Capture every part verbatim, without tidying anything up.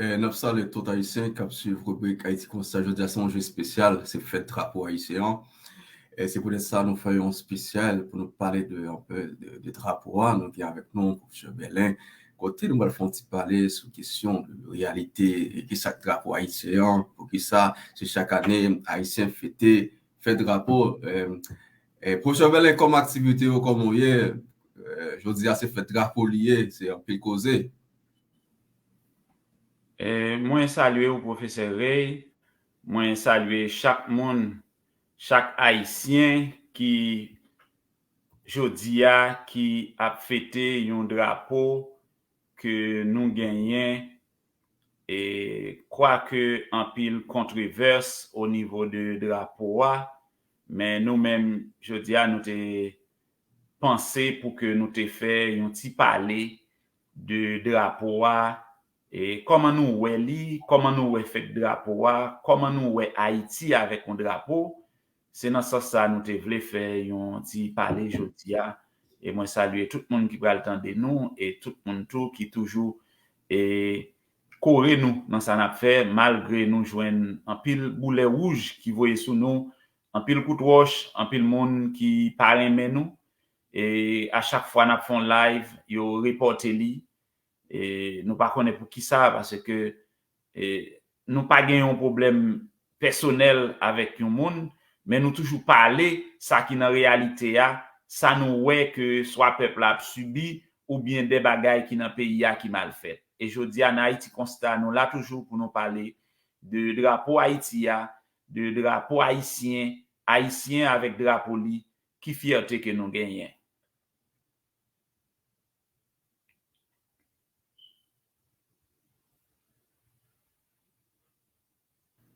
E n ap salye tout Ayisyen k ap swiv ribrik Ayiti Konsa. Jodi a se yon jou espesyal, se fèt drapo ayisyen an. E se poutèt sa nou fè yon espesyal pou nou pale de, anpil de, de drapo a. Nou gen avèk nou Pwofesè Bèlen, kote nou pral fè yon ti pale sou kesyon de reyalite e kisa k drapo ayisyen an, poukisa se chak ane Ayisyen fete fèt drapo. E, e, Pwofesè Bèlen, kòman aktivite yo, kòman w ye? E, jodi a se fèt drapo li ye, se anpil koze. E, mwen salye w, Pwofesè Ray. Mwen salye chak moun, chak Ayisyen ki, jodi a, ki ap fete yon drapo ke nou genyen, e kwake anpil kontwovès o nivo de drapo a, men nou menm, jodi a, nou te panse pou ke nou te fè yon ti pale de drapo a, e kòman nou wè li, kòman nou wè fèt drapo a, kòman nou wè Ayiti avèk yon drapo. Se nan sans sa nou te vle fè yon ti pale jodi a. E mwen salye tout moun ki pral tande nou e tout moun tou ki toujou, e, kore nou nan sa n ap fè, malgre nou jwenn anpil boulè wouj ki voye sou nou, anpil kout wòch, anpil moun ki pa renmen nou. E a chak fwa n ap fè yon live, yo repòte li. E nou pa konnen poukisa, paske, e, nou pa gen yon pwoblèm pèsonèl avèk yon moun, men nou toujou pale sa ki nan reyalite a, sa nou wè ke swa pèp la ap sibi, oubyen de bagay ki nan peyi a ki mal fèt. E jodi a, nan Ayiti Konsa, nou la toujou pou nou pale de drapo Ayiti a, de drapo ayisyen, Ayisyen avèk drapo li, ki fyète ke nou genyen.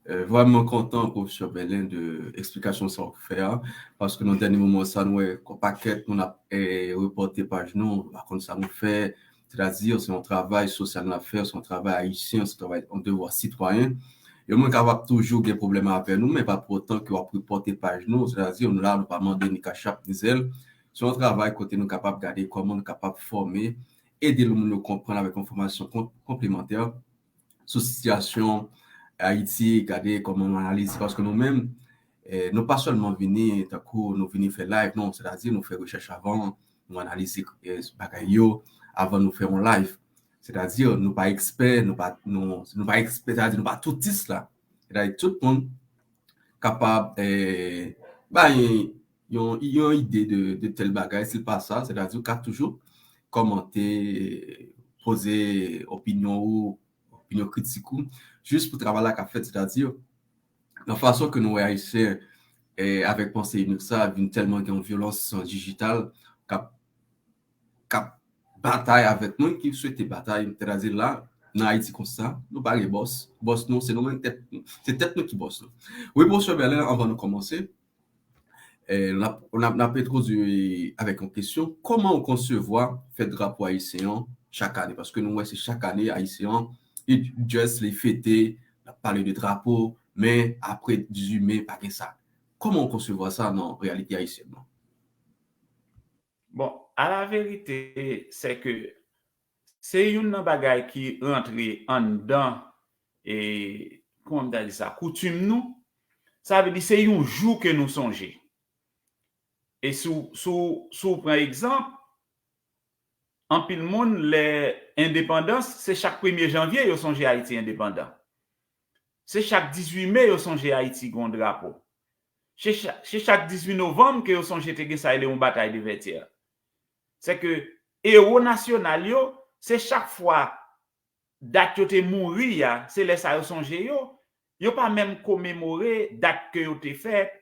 E, vrèman kontan, Pwofesè Bèlen, de eksplikasyon sa w fè a, paske nan dènye moman sa, nou wè yon pakèt moun ap, e, repòte paj nou, nou pa konn sa nou fè, sètadi, se yon travay sosyal n ap fè, se yon travay ayisyen, se yon travay, yon devwa sitwayen. E moun kapab toujou gen pwoblèm avè nou, men pa pou otan ke w ap repòte paj nou, sètadi, nou la, nou pa mande ni kachap, ni zèl. Se yon travay kote nou kapab gade kòman nou kapab fòme, ede moun yo konprann avèk enfòmasyon kon-, konplemantè sou sitiyasyon Ayiti, gade kòman nou analize, paske nou menm, e, nou pa sèlman vini, tankou nou vini fè live, non, sètadi nou fè rechèch avan, nou analize, e, bagay yo avan nou fè yon live. Sètadi nou pa ekspè, nou pa, nou, nou pa ekspè, sètadi nou pa toutis la. Sètadi tout moun kapab, e, bay yon, yon ide de, de tèl bagay, si l pa sa, sètadi w ka toujou kòmante, poze opinyon ou, opinyon kritik ou, jis pou travay la ka fèt, sètadi nan fason ke nou wè Ayisyen, e, avèk panse inik sa, vin tèlman gen yon vyolans dijital k ap, k ap batay avèk moun ki swete batay, sètadi la, nan Ayiti Konsa, nou pa gen bòs. Bòs nou, se nou menm tèt, se tèt nou ki bòs nou. Wi, Pwofesè Bèlen, anvan nou kòmanse, e, n ap, n ap, n ap entwodui avèk yon kesyon. Kòman w konsevwa fèt drapo ayisyen an chak ane? Paske nou wè se chak ane Ayisyen an, li just li fete, l ap pale de drapo, men apre dizuit me, pa gen sa. Kòman w konsevwa sa nan reyalite ayisyèn nan? Bon, a la verite, se ke se youn nan bagay ki rantre anndan, e, kòman m ta di sa, koutim nou. Sa vle di se yon jou ke nou sonje. E si w, si w, si w pran egzanp, anpil moun, lè endepandans, se chak premye janvye yo sonje Ayiti endepandan. Se chak dizuit me yo sonje Ayiti gen yon drapo. Se cha-, se chak dizuit novanm ke yo sonje te gen sa rele yon batay de Vètyè. Se ke ewo nasyonal yo, se chak fwa dat yo te mouri a, se lè sa yo sonje yo. Yo pa menm komemore dat ke yo te fèt,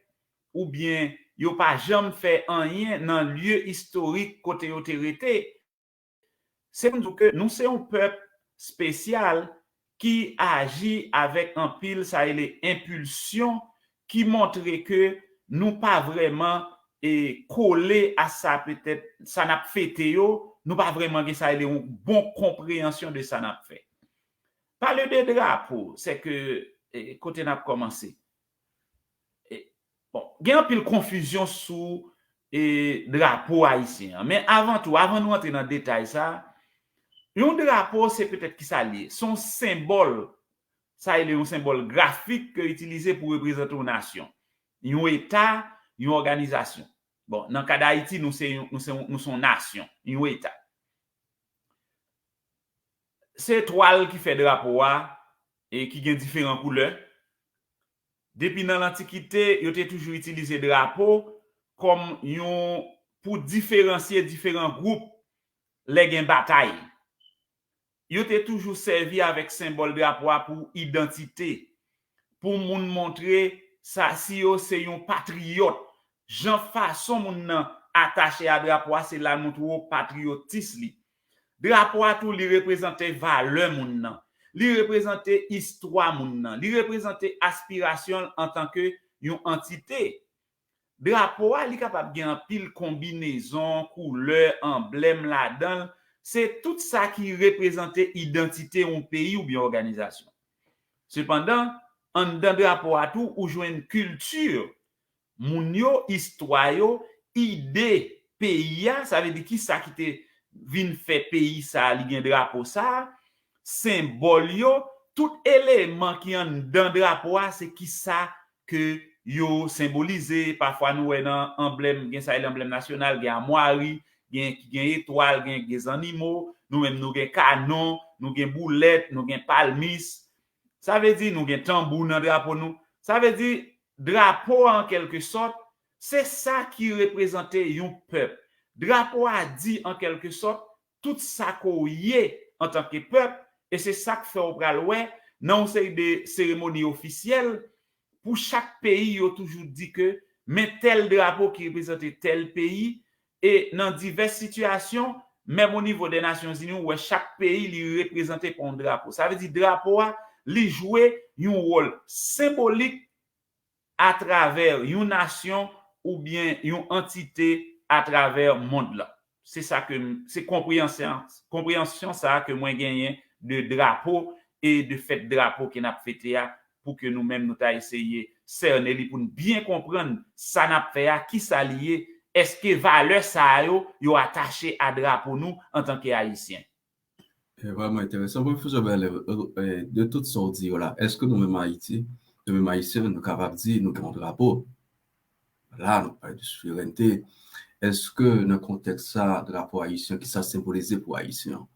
oubyen yo pa janm fè anyen nan lye istorik kote yo te rete. Se pou n di w ke nou se yon pèp espesyal ki aji avèk anpil sa rele enpilsyon ki montre ke nou pa vrèman, e, kole a sa petèt, sa n ap fete yo, nou pa vrèman gen sa rele yon bon konpreyansyon de sa n ap fè. Pale de drapo, se ke, e, kote n ap kòmanse. E, bon, gen anpil konfizyon sou, e, drapo ayisyen an. Men avan tou, avan nou antre nan detay sa, Yon drapo, se petèt ki sa l ye. Se yon senbòl, sa rele yon senbòl grafik ke itilize pou reprezante yon nasyon, yon eta, yon òganizasyon. Bon, nan ka d Ayiti, nou se yon, nou se yon, nou se yon nasyon, yon eta. Se etwal ki fè drapo a e ki gen diferan koulè. Depi nan lantikite, yo te toujou itilize drapo kòm yon, pou diferansye diferan gwoup lè gen batay. Yo te toujou sèvi avèk senbòl drapo a pou idantite, pou moun montre sa, si yo se yon patriyòt. Jan fason moun nan atache a drapo a, se la l montre w patriyotis li. Drapo a tou, li reprezante valè moun nan. Li reprezante istwa moun nan. Li reprezante aspirasyon l antanke yon antite. Drapo a, li kapab gen anpil konbinezon, koulè, anblèm ladan l. Se tout sa ki reprezante idantite yon peyi oubyen òganizasyon. Sepandan, anndan drapo a tou, ou jwenn kilti moun yo, istwa yo, ide peyi a, sa vle di ki sa ki te vin fè peyi sa a, li gen drapo sa a, senbòl yo, tout eleman ki anndan drapo a, se ki sa ke yo senbolize. Pafwa nou wè nan anblèm, gen sa rele anblèm nasyonal, gen amwari, gen ki gen etwal, gen, gen zannimo, nou menm nou gen kanon, nou gen boulèt, nou gen palmis. Sa vle di nou gen tanbou nan drapo nou. Sa vle di drapo a, an kèlke sòt, se sa ki reprezante yon pèp. Drapo a di, an kèlke sòt, tout sa ke w ye antanke pèp, e se sa k fè w pral wè nan yon seri de seremoni ofisyèl, pou chak peyi, yo toujou di ke men tèl drapo ki reprezante tèl peyi, e nan divès sitiyasyon, menm o nivo dè Nasyonzini, ou wè chak peyi, li reprezante pa yon drapo. Sa vle di drapo a, li jwe yon wòl senbolik atravè yon nasyon oubyen yon antite atravè mond lan. Se sa ke m, se konpreyansyon, konpreyansyon sa a ke mwen genyen de drapo e de fèt drapo ke n ap fete a, pou ke nou menm nou ta eseye sène li, pou n byen konprann sa n ap fè a, ki sa li ye, èske valè sa a yo, yo atache a drapo nou antanke Ayisyen. E vrèman enteresan. Pwofesè Bèlè, e, e, de tout sa w di yo la, èske nou menm Ayiti, nou menm Ayisyen, nou kapab di nou gen yon drapo? La, nou pale de souverènte. Èske nan kontèks sa, drapo ayisyen, ki sa senbolize pou Ayisyen an?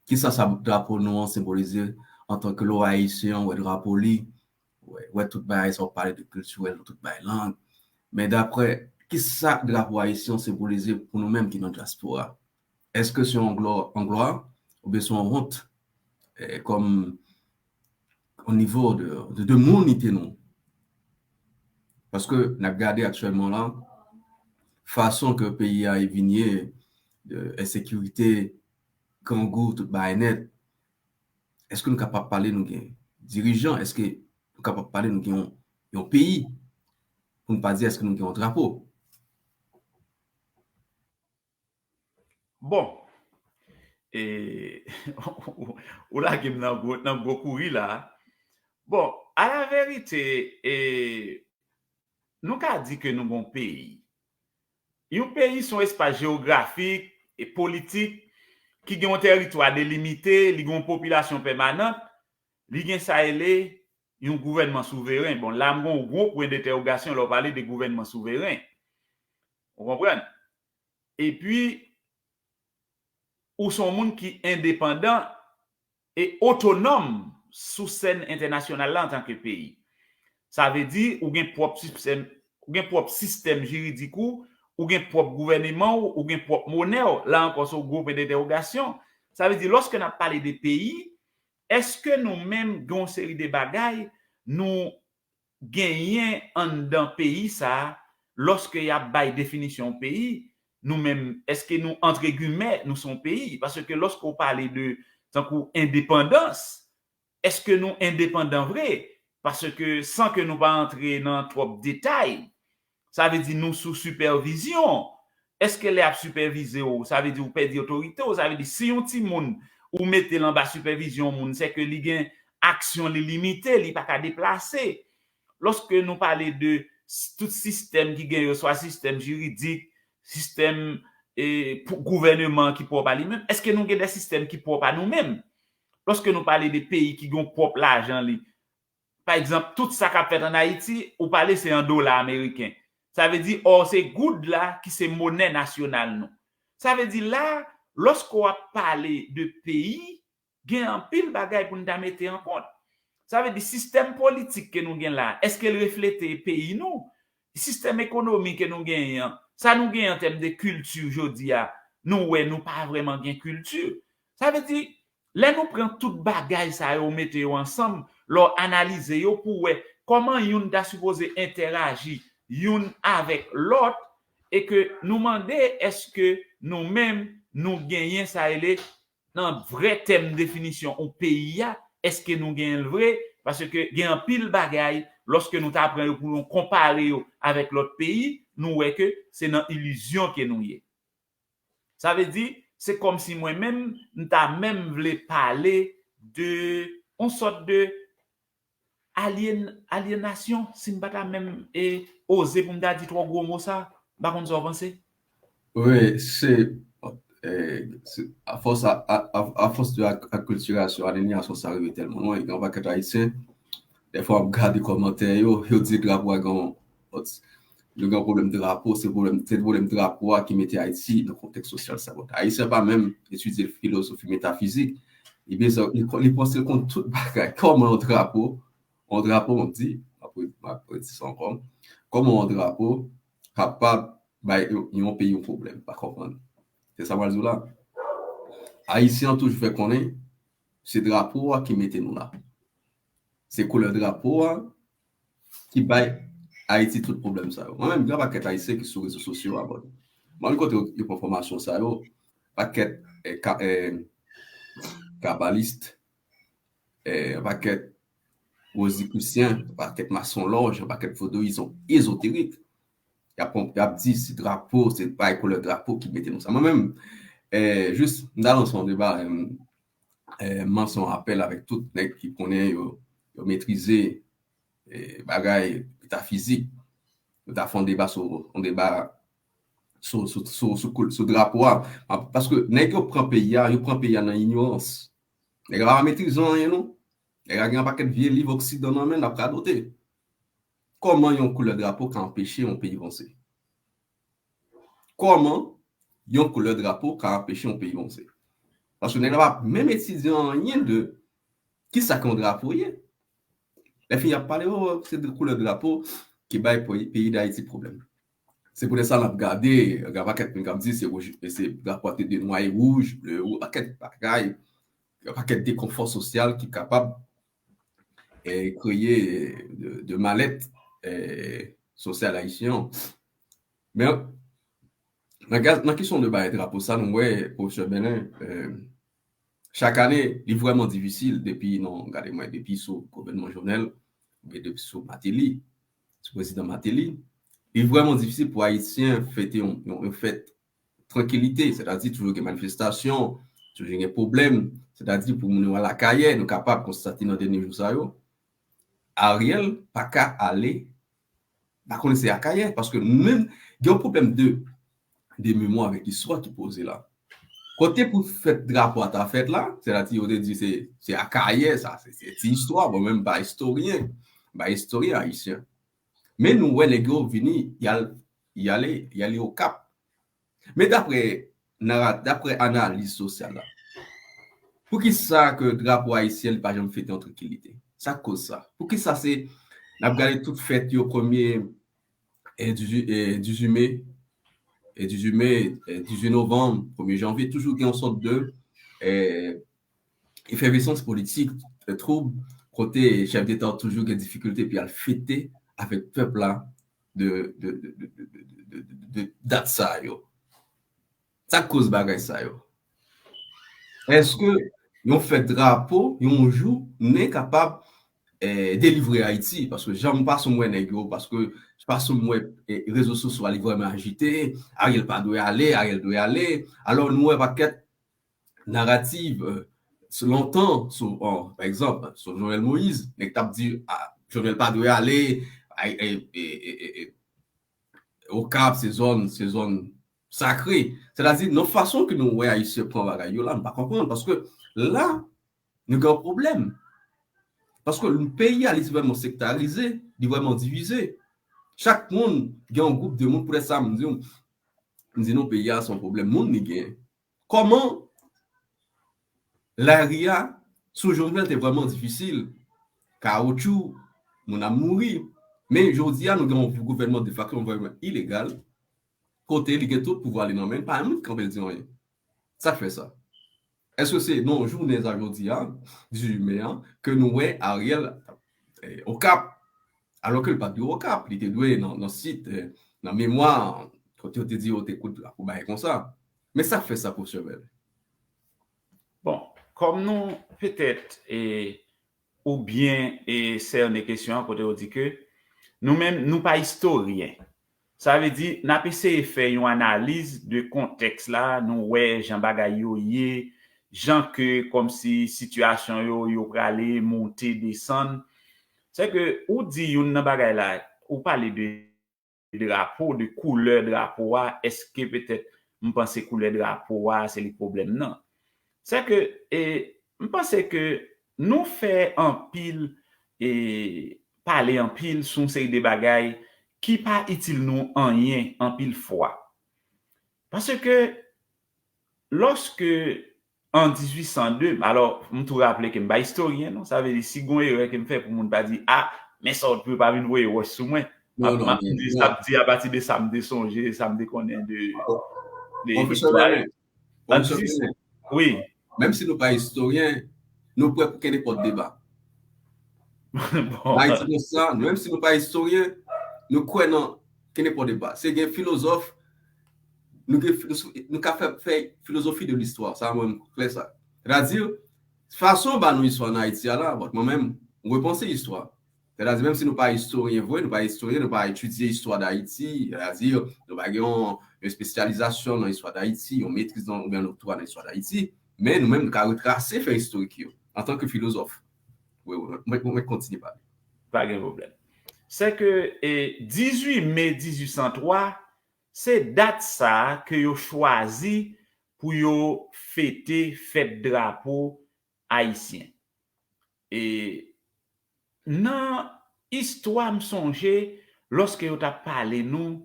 Ki sa, sa drapo nou an senbolize antanke lè w Ayisyen an wè drapo li, wè, wè tout bagay sa w pale de kiltirèl, tout bagay lang. Men daprè, ki sa drapo ayisyen an senbolize pou nou menm ki nan dyaspora? Èske se yon glwa, yon glwa, oubyen se yon wont, eh, kòm o nivo de, de, de moun ite nou? Paske n ap gade aktyèlman la, fason ke peyi a vin ye, de ensekirite, grangou, tout bagay nèt, èske nou kapab pale nou gen dirijan? Èske nou kapab pale nou gen yon, yon peyi? Pou n pa di èske nou gen yon drapo? Bon, e, ou lage m nan gwo, nan gwo kouri la. Bon, alaverite, e, nou ka di ke nou gon peyi. Yon peyi se yon espas jewografik e politik ki gen yon tèritwa delimite, li gen yon popilasyon pèmanant, li gen sa rele yon gouvènman souveren. Bon, la m gon gwo pwen dentèwogasyon lè w pale de gouvènman souveren. Ou konprann? Epi, ou se yon moun ki endepandan e otonòm sou sèn entènasyonal la antanke peyi. Sa vle di, ou gen pwòp sistèm, ou gen pwòp sistèm jiridik ou, ou gen pwòp gouvèneman w, ou gen pwòp monè w. La ankò, se yon gwo pwen dentèwogasyon. Sa vle di, lòske n ap pale de peyi, èske nou menm gen yon seri de bagay nou genyen anndan peyi sa a, lòske y ap bay definisyon peyi, nou menm, èske nou, antre gimè, nou se yon peyi? Paske lòske w pale de, tankou, endepandans, èske nou endepandan vre? Paske san ke nou pa antre nan twòp detay, sa vle di nou sou sipèvizyon. Èske lè y ap sipèvize w, sa vle di ou pèdi otorite w? Sa vle di si yon timoun ou mete l anba sipèvizyon yon moun, sèke li gen aksyon li limite, li pa ka deplase. Lòske nou pale de s-, tout sistèm ki gen yo, swa sistèm jiridik, sistèm, e, pou gouvènman ki pwòp a li menm? Èske nou gen de sistèm ki pwòp a nou menm? Lòske nou pale de peyi ki gen pwòp lajan li, pa egzanp, tout sa k ap fèt ann Ayiti, ou pale se an dola ameriken. Sa vle di, ò, se goud la ki se monè nasyonal nou. Sa vle di la, lòske w ap pale de peyi, gen anpil bagay pou n ta mete an kont. Sa vle di, sistèm politik ke nou gen la, èske l reflete peyi nou? Sistèm ekonomi ke nou genyen an, sa nou genyen an tèm de kilti jodi a, nou wè nou pa vrèman gen kilti. Sa vle di, lè nou pran tout bagay sa yo, mete yo ansanm, lè w analize yo pou w wè kòman youn ta sipoze entèraji youn avèk lòt, e ke nou mande èske nou menm nou genyen sa rele nan vrè tèm definisyon yon peyi a, èske nou genyen l vre? Paske gen anpil bagay, lòske nou ta pran yo pou nou konpare yo avèk lòt peyi, nou wè ke se nan ilizyon ke nou ye. Sa vle di, se kòmsi mwen menm, m ta menm vle pale de yon sòt de alyen, alyenasyon, si m pa ta menm e oze pou m ta di twò gwo mo sa, m pa konn sa w panse. Wi, se, e, se afòs a, a, a, afòs de ak, akiltirasyon, alyenasyon sa rive tèlman lwen, gen yon pakèt Ayisyen, dèfwa w ap gade kòmantè yo, yo di drapo a gen yon, nou gen yon pwoblèm drapo, se pwoblèm, se pwoblèm drapo a ki mete Ayiti nan kontèks sosyal sa. Bon, Ayisyen pa menm etidye filozofi metafizik, li bezwen, li, li panse l konn tout bagay. Kòman yon drapo, yon drapo, m ap di, m ap, m ap redi sa ankò, kòman yon drapo kapab bay yon, yon peyi yon pwoblèm, pa konprann. Se sa m pral di w la. Ayisyen an toujou fè konnen, se drapo a ki mete nou la. Se koulè drapo a ki bay Ayiti tout pwoblèm sa yo. Mwen menm, gen yon pakèt Ayisyen ki sou rezo sosyo a, bon. Mwen, kote yo, yo pran enfòmasyon sa yo, pakèt, e, ka, e, kabalis, e, pakèt wozikrisyen, pakèt masonlòj, pakèt vodouyizan ezoterik. Y ap, y ap di se drapo, se bay koulè drapo ki mete nou sa. Mwen menm, e, jis, m ta lanse yon deba, e, e, m lanse yon apèl avèk tout nèg ki konnen yo, yo metrize, e, bagay metafizik. Nou ta fè yon deba sou, yon deba sou, sou, sou, sou koul-, sou drapo a. Paske nèg yo pran peyi a, yo pran peyi a nan inyorans. Nèg yo pa metrize anyen, non. Nèg la gen yon pakèt vye liv oksidan nan men l, l ap radote. Kòman yon koulè drapo ka anpeche yon peyi vanse? Kòman yon koulè drapo ka anpeche yon peyi vanse? Paske nèg la pa menm etidye anyen de kisa ke yon drapo ye. Lè fini ap pale, o, se de koulè drapo ki bay peyi, peyi Dayiti pwoblèm. Se poutèt sa n ap gade, gen pakèt moun k ap di se wouj, se drapo a te de nwa e wouj, ble, wou-, pakèt bagay, gen pakèt dekonfò sosyal ki kapab, e, kreye de, de malèt, e, sosyal ayisyen an. Men, nan, nan kesyon de bay drapo sa, nou wè, pwofesè Belen, e, chak ane, li vrèman difisil depi, non, gade mwen, depi sou gouvènman Jovenel, oubyen depi sou Martelly, sou prezidan Martelly, li vrèman difisil pou Ayisyen fete yon, yon, yon fèt trankilite, sètadi toujou gen manifestasyon, toujou gen pwoblèm, sètadi pou moun yo al Akayè, nou kapab konstate nan dènye jou sa yo, Ariel pa ka ale, pa konnen se Akayè, paske nou menm, gen yon pwoblèm de, de memwa avèk istwa ki poze la. Kote pou fèt drapo a ta fèt la, sètadi yo te di se, se Akayè, sa, se, se ti istwa, bon, menm pa istoryen, pa istoryen ayisyen. Men nou wè nèg yo vini, y al, y ale, y ale Okap. Men daprè nara-, daprè analiz sosyal la, poukisa ke drapo ayisyen li pa janm fete an trankilite? Sa k koz sa? Poukisa se, n ap gade tout fèt yo premye, e, dizuit, e, dizuit me, e, dizuit me, e, dizuit novanm, premye janvye, toujou gen yon sòt de, e, efèvesans politik, e, twoub, kote chèf deta toujou gen difikilte pou y al fete avèk pèp la de, de, de dat sa yo. Sa k koz bagay sa yo? Èske yon fèt drapo, yon jou, nou kapab, e, delivre Ayiti? Paske jan m pa sou m wè nèg yo, paske pa sou m wè, e, rezo sosyo a li vrèman ajite, Ariel pa dwe ale, Ariel dwe ale. Alò, nou wè pakèt naratif, e, sou lontan, sou, bon, pa egzanp, sou Jovenel Moïse, nèg t ap di, a, Jovenel pa dwe ale, a, e, e, e, e, e, Okap, se zòn, se zòn, sakre. Sètadi, nan fason ke nou wè Ayisyen pran bagay yo la, nou pa konprann. Paske la, nou gen yon pwoblèm. Paske peyi a, li vrèman sektarize, li vrèman divize. Chak moun gen yon gwoup de moun, poutèt sa, m di, m di nou, peyi a, se yon pwoblèm moun li gen. Kòman lari a, sou Jovenel, te vrèman difisil? Kawotchou, moun ap mouri. Men jodi a, nou gen yon gouvènman defakto, yon gouvènman ilegal, kote li gen tout pouvwa li nan men l, pa yon moun ki kanpe l di anyen. Sa k fè sa? Èske se nan jounen sa jodi a, dizuit me a, ke nou wè Ariel eh, Okap? Alò ke l pa t dwe Okap, li te dwe nan, nan sit, eh, nan memwa, kote yo te di yo te kout lakou bagay konsa. Men sa k fè sa, pwofesè Bèl? Bon, kòm nou petèt e oubyen e sène kesyon an kote yo di ke nou menm, nou pa istoryen. Sa vle di, n ap eseye fè yon analiz de kontèks la, nou wè jan bagay yo ye, jan ke kòmsi sitiyasyon yo, yo prale, monte, desann. Se ke ou di youn nan bagay la, ou pale de drapo, de koulè drapo a, èske petèt m panse koulè drapo a, se li pwoblèm nan? Se ke, e, m panse ke nou fè anpil, e, pale anpil sou yon seri de bagay ki pa itil nou anyen anpil fwa. Paske, lòske an dizuit san de, alò, m tou raple ke m pa istoryen, non, sa vle di, si gon erè ke m fè pou moun pa di, a, men sa w t pou pa vin voye wòch sou mwen. M ap di sa, m ap di apati de sa m te sonje, sa m te konnen de, de istwa. An dizuit san, wi. Menm si nou pa istoryen, nou prè pou kenenpòt deba. Bon. Ayiti konsa, menm si nou pa istoryen, nou kwè nan kenenpòt deba. Se gen filozòf, nou, gen, nou ka fè, fè filozofi de listwa. Sa, mwen, m klè sa. Sètadi, fason ba nou istwa nan Ayiti a la, bon, mwen menm, m repanse istwa. Sètadi, menm si nou pa istoryen vre, nou pa istoryen, nou pa etidye istwa Dayiti, sètadi, nou pa gen yon, yon espesyalizasyon nan istwa Dayiti, yon metriz nan, oubyen yon doktwa nan istwa Dayiti, men nou menm, nou ka retrase fè istorik yo, antanke filozòf. Wi, wi, mwen, mwen kontinye pale. Pa gen pwoblèm. Se ke, e, dizuit me dizuit san twa, se dat sa a ke yo chwazi pou yo fete fèt drapo ayisyen. E nan istwa, m sonje, lòske yo t ap pale nou,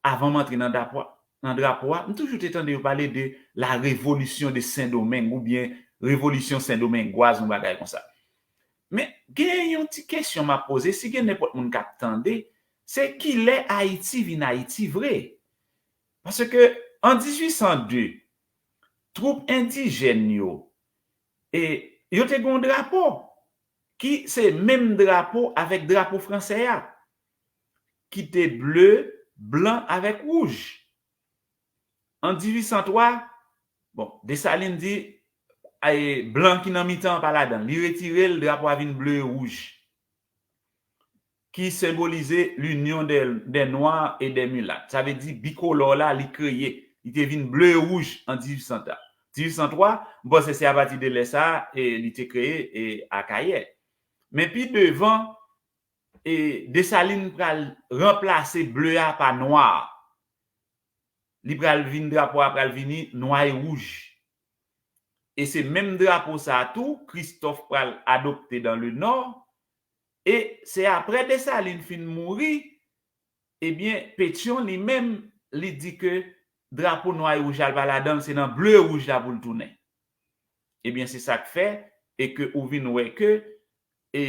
avan m antre nan drapo, nan drapo a, m toujou te tande yo pale de la révolution de Saint-Domingue oubyen revolisyon sendomengwaz, yon bagay konsa. Men, gen yon ti kesyon m ap poze, si gen nenpòt moun k ap tande, se kilè Ayiti vin Ayiti vre? Paske an dizuit san de, twoup endijèn yo, e yo te gen yon drapo ki se menm drapo avèk drapo fransè a, ki te ble, blan avèk wouj. An dizuit san twa, bon, Desalin di, e, blan ki nan mitan an pa ladan l. Li retire l, drapo a vin ble e wouj, ki senbolize l'union des, des Noirs et des Mulâtres. Sa vle di bikolò la, li kreye. Li te vin ble e wouj an dizuit san twa. Dizuit san twa, m panse se apati de lè sa a, e, li te kreye, e, Akayè. Men pi devan, e, Desalin pral ranplase ble a pa nwa. Li pral vin, drapo a pral vini nwa e wouj. E se menm drapo sa a tou, Kristòf pral adopte dans le Nord. E se aprè Desalin fin mouri, ebyen, Petyon li menm, li di ke drapo nwa e wouj la, l pa ladan l, se nan ble e wouj la pou l tounen. Ebyen, se sa k fè, e ke ou vin wè ke, e,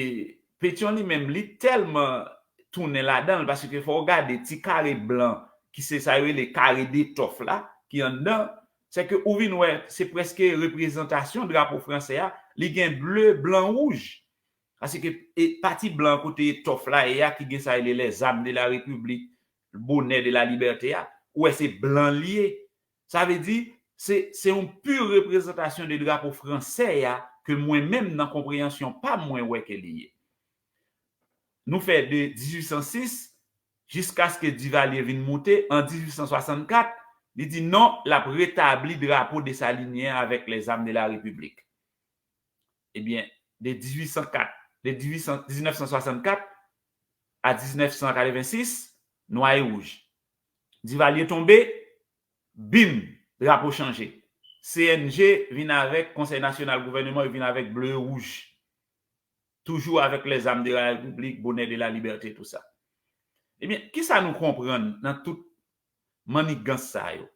Petyon li menm, li tèlman tounen ladan l, paske fò w gade ti kare blan, ki se sa yo rele kare detòf la, ki anndan, se ke ou vin wè, se prèske reprezantasyon drapo fransè a, li gen ble, blan, wouj. Paske, e, pati blan kote etòf la ye a, ki gen sa yo rele les armes de la République, bonnet de la liberté a, ou wè se blan l ye. Sa vle di, se, se yon pi reprezantasyon de drapo fransè a ke mwen menm nan konpreyansyon pa m mwen wè ke li ye. Nou fè de dizuit san sis jiskaske Divalye vin moute an dizuit san swasannkat, li di non, l ap retabli drapo desalinyen an avèk les armes de la République. Ebyen, de dizuit san kat, de dizuit san, diznèf san swasannkat a diznèf san katrevensis, nwa e wouj. Divalye tonbe, Bim, drapo chanje. C N G vin avèk Konsèy Nasyonal Gouvèneman, yo vin avèk ble e wouj. Toujou avèk les armes de la République, bonnet de la liberté, tout sa. Ebyen, kisa nou konprann nan tout mannigans sa yo?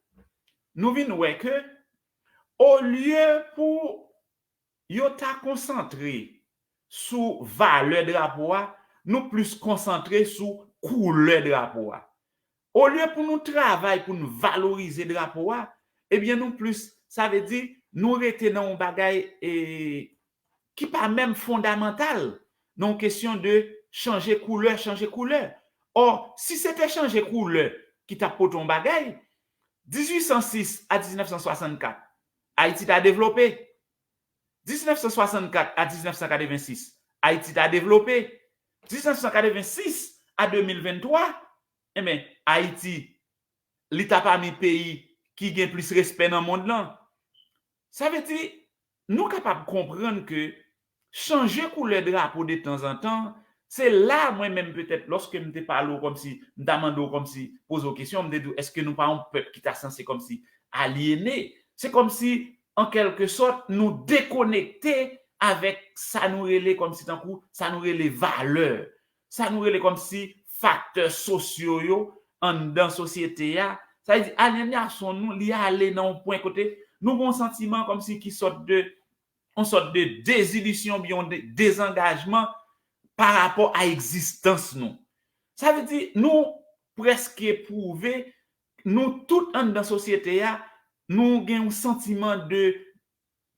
Nou vin wè ke, olye pou yo ta konsantre sou valè drapo a, nou plis konsantre sou koulè drapo a. Olye pou nou travay pou nou valorize drapo a, ebyen nou plis, sa vle di, nou rete nan yon bagay e, ki pa menm fondamantal, nan yon kesyon de chanje koulè, chanje koulè. Ò, si se te chanje koulè ki t ap pote yon bagay, dizuit san sis a diznèf san swasannkat, Ayiti ta devlope. Diznèf san swasannkat a diznèf san katrevensis, Ayiti ta devlope. Diznèf san katrevensis a de mil venntwa, enben, Ayiti, li ta pami peyi ki gen plis respè nan mond lan. Sa vle di, nou kapab konprann ke chanje koulè drapo de tanzantan, se la mwen menm petèt, lòske m te pale w kòmsi, m ta mande w kòmsi, poze w kesyon, m te di w, èske nou pa yon pèp ki ta sanse kòmsi alyene? Se kòmsi, an kèlke sòt, nou dekonekte avèk sa nou rele kòmsi tankou, sa nou rele valè, sa nou rele kòmsi faktè sosyo yo anndan sosyete a. Sa vle di, alyenasyon nou, li ale nan yon pwen kote nou gen yon santiman kòmsi ki sòt de, yon sòt de dezilisyon, oubyen yon de-, dezangajman pa rapò a egzistans nou. Sa vle di, nou prèske pwouve, nou tout anndan sosyete a, nou gen yon santiman de,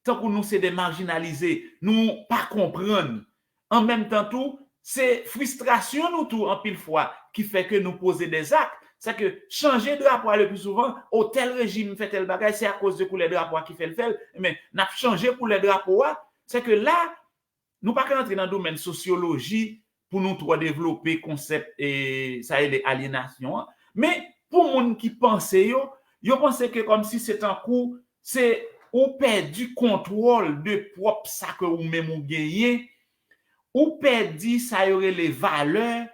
tankou nou se de marjinalize, nou pa konprann. An menm tan tou, se fristrasyon nou tou anpil fwa ki fè ke nou poze dèzak. Sèke chanje drapo a le pli souvan, o, tèl rejim fè tèl bagay, se akoz de koulè drapo a ki fè l fè l. Men, n ap chanje koulè drapo a. Sèke la, nou pa ka antre nan domèn sosyoloji pou nou twò devlope konsèp, e, sa rele alyenasyon an. Men, pou moun ki panse yo, yo panse ke kòmsi se tankou se ou pèdi kontwòl de pwòp sa ke ou menm ou genyen, ou pèdi sa yo rele valè,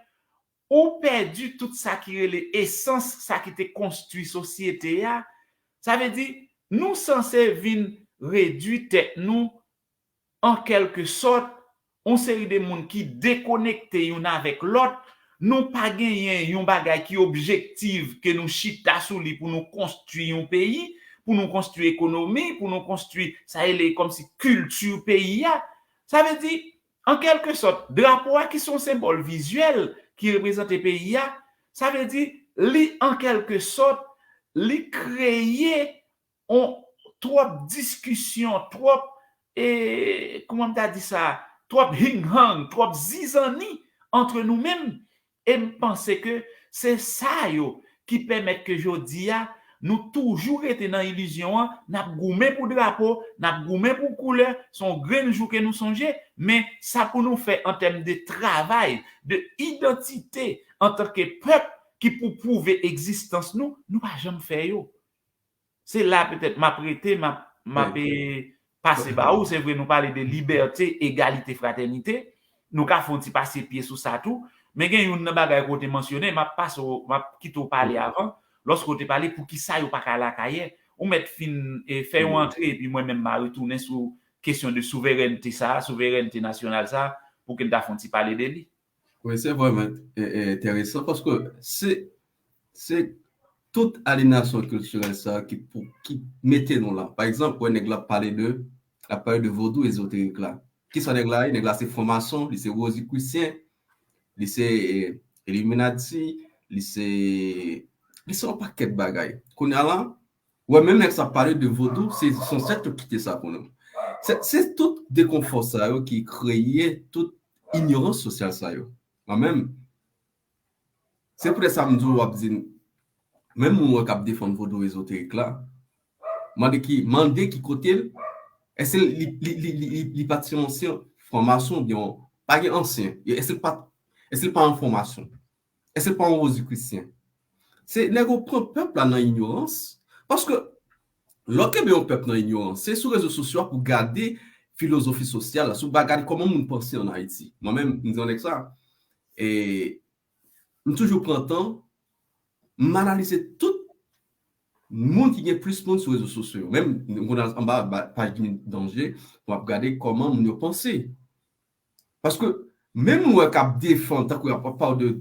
ou pèdi tout sa ki rele esans, sa ki te konstwi sosyete a. Sa vle di, nou sanse vin redui tèt nou, an kèlke sòt, yon seri de moun ki dekonekte youn avèk lòt, nou pa genyen yon bagay ki objektif ke nou chita sou li pou nou konstwi yon peyi, pou nou konstwi ekonomi, pou nou konstwi, sa rele kòmsi kilti peyi a. Sa vle di, an kèlke sòt, drapo a ki se yon senbòl vizyèl ki reprezante peyi a, sa vle di, li, an kèlke sòt, li kreye on, twòp diskisyon, twòp, e, kòman m ta di sa, twòp hing-hang, twòp zizanni antre nou menm. E m panse ke se sa yo ki pèmèt ke jodi a, nou toujou rete nan ilizyon an, n ap goumen pou drapo, n ap goumen pou koulè, se yon grenn jou ke nou sonje, men sa pou nou fè an tèm de travay, de idantite, antanke pèp ki pou pwouve egzistans nou, nou pa janm fè yo. Se la petèt m ap rete, m ap, m ap, e, pase ba ou. Se vre, nou pale de libète, egalite, fratènite. Nou ka fè yon ti pase pye sou sa tou. Men gen youn nan bagay ke w te mansyone, m ap pase w, m ap kite w pale avan. Lòske w te pale pou kisa yo pa ka al Akayè. Ou mèt fin, e, fè yon antre, epi mwen menm m a retounen sou kesyon de souverènte sa, souverènte nasyonal sa, pou ke n ta fè yon ti pale de li. Wi, se vrèman, e, e, enteresan paske se, se tout alyenasyon kiltirèl sa a ki pou, ki mete nou la. Pa egzanp, wè nèg la ap pale de, ap pale de vodou ezoterik la. Kisa nèg la ye? Nèg la se franmason, li se wozikrisyen, li se, e, iliminati, li se, li se yon pakèt bagay. Kounye a la, wè, menm nèg sa ap pale de vodou, se, se yon sèk ki te kite sa pou nou. Se, se tout dekonfò sa yo ki kreye tout inyorans sosyal sa yo. Mwen menm, se poutèt sa m di w, w ap di, menm moun wè k ap defann vodou ezoterik la, mande ki, mande ki kote l, èske li, li, li, li, li, li pa t se yon ansyen franmason, oubyen pa gen ansyen, èske l pa, èske l pa yon franmason? Èske l pa yon wozikrisyen? Se nèg yo pran pèp la nan inyorans. Paske lè w kenbe yon pèp nan inyorans, se sou rezo sosyo a pou gade filozofi sosyal la, sou ba gade kòman moun panse ann Ayiti. Mwen menm, m di yon nèg sa, e m toujou pran tan, m analize tout moun ki gen plis moun sou rezo sosyo yo. Menm, nou konn al anba paj Dimi Danje, pou ap gade kòman moun yo panse. Paske, menm moun wè k ap defann, tankou y ap pale de,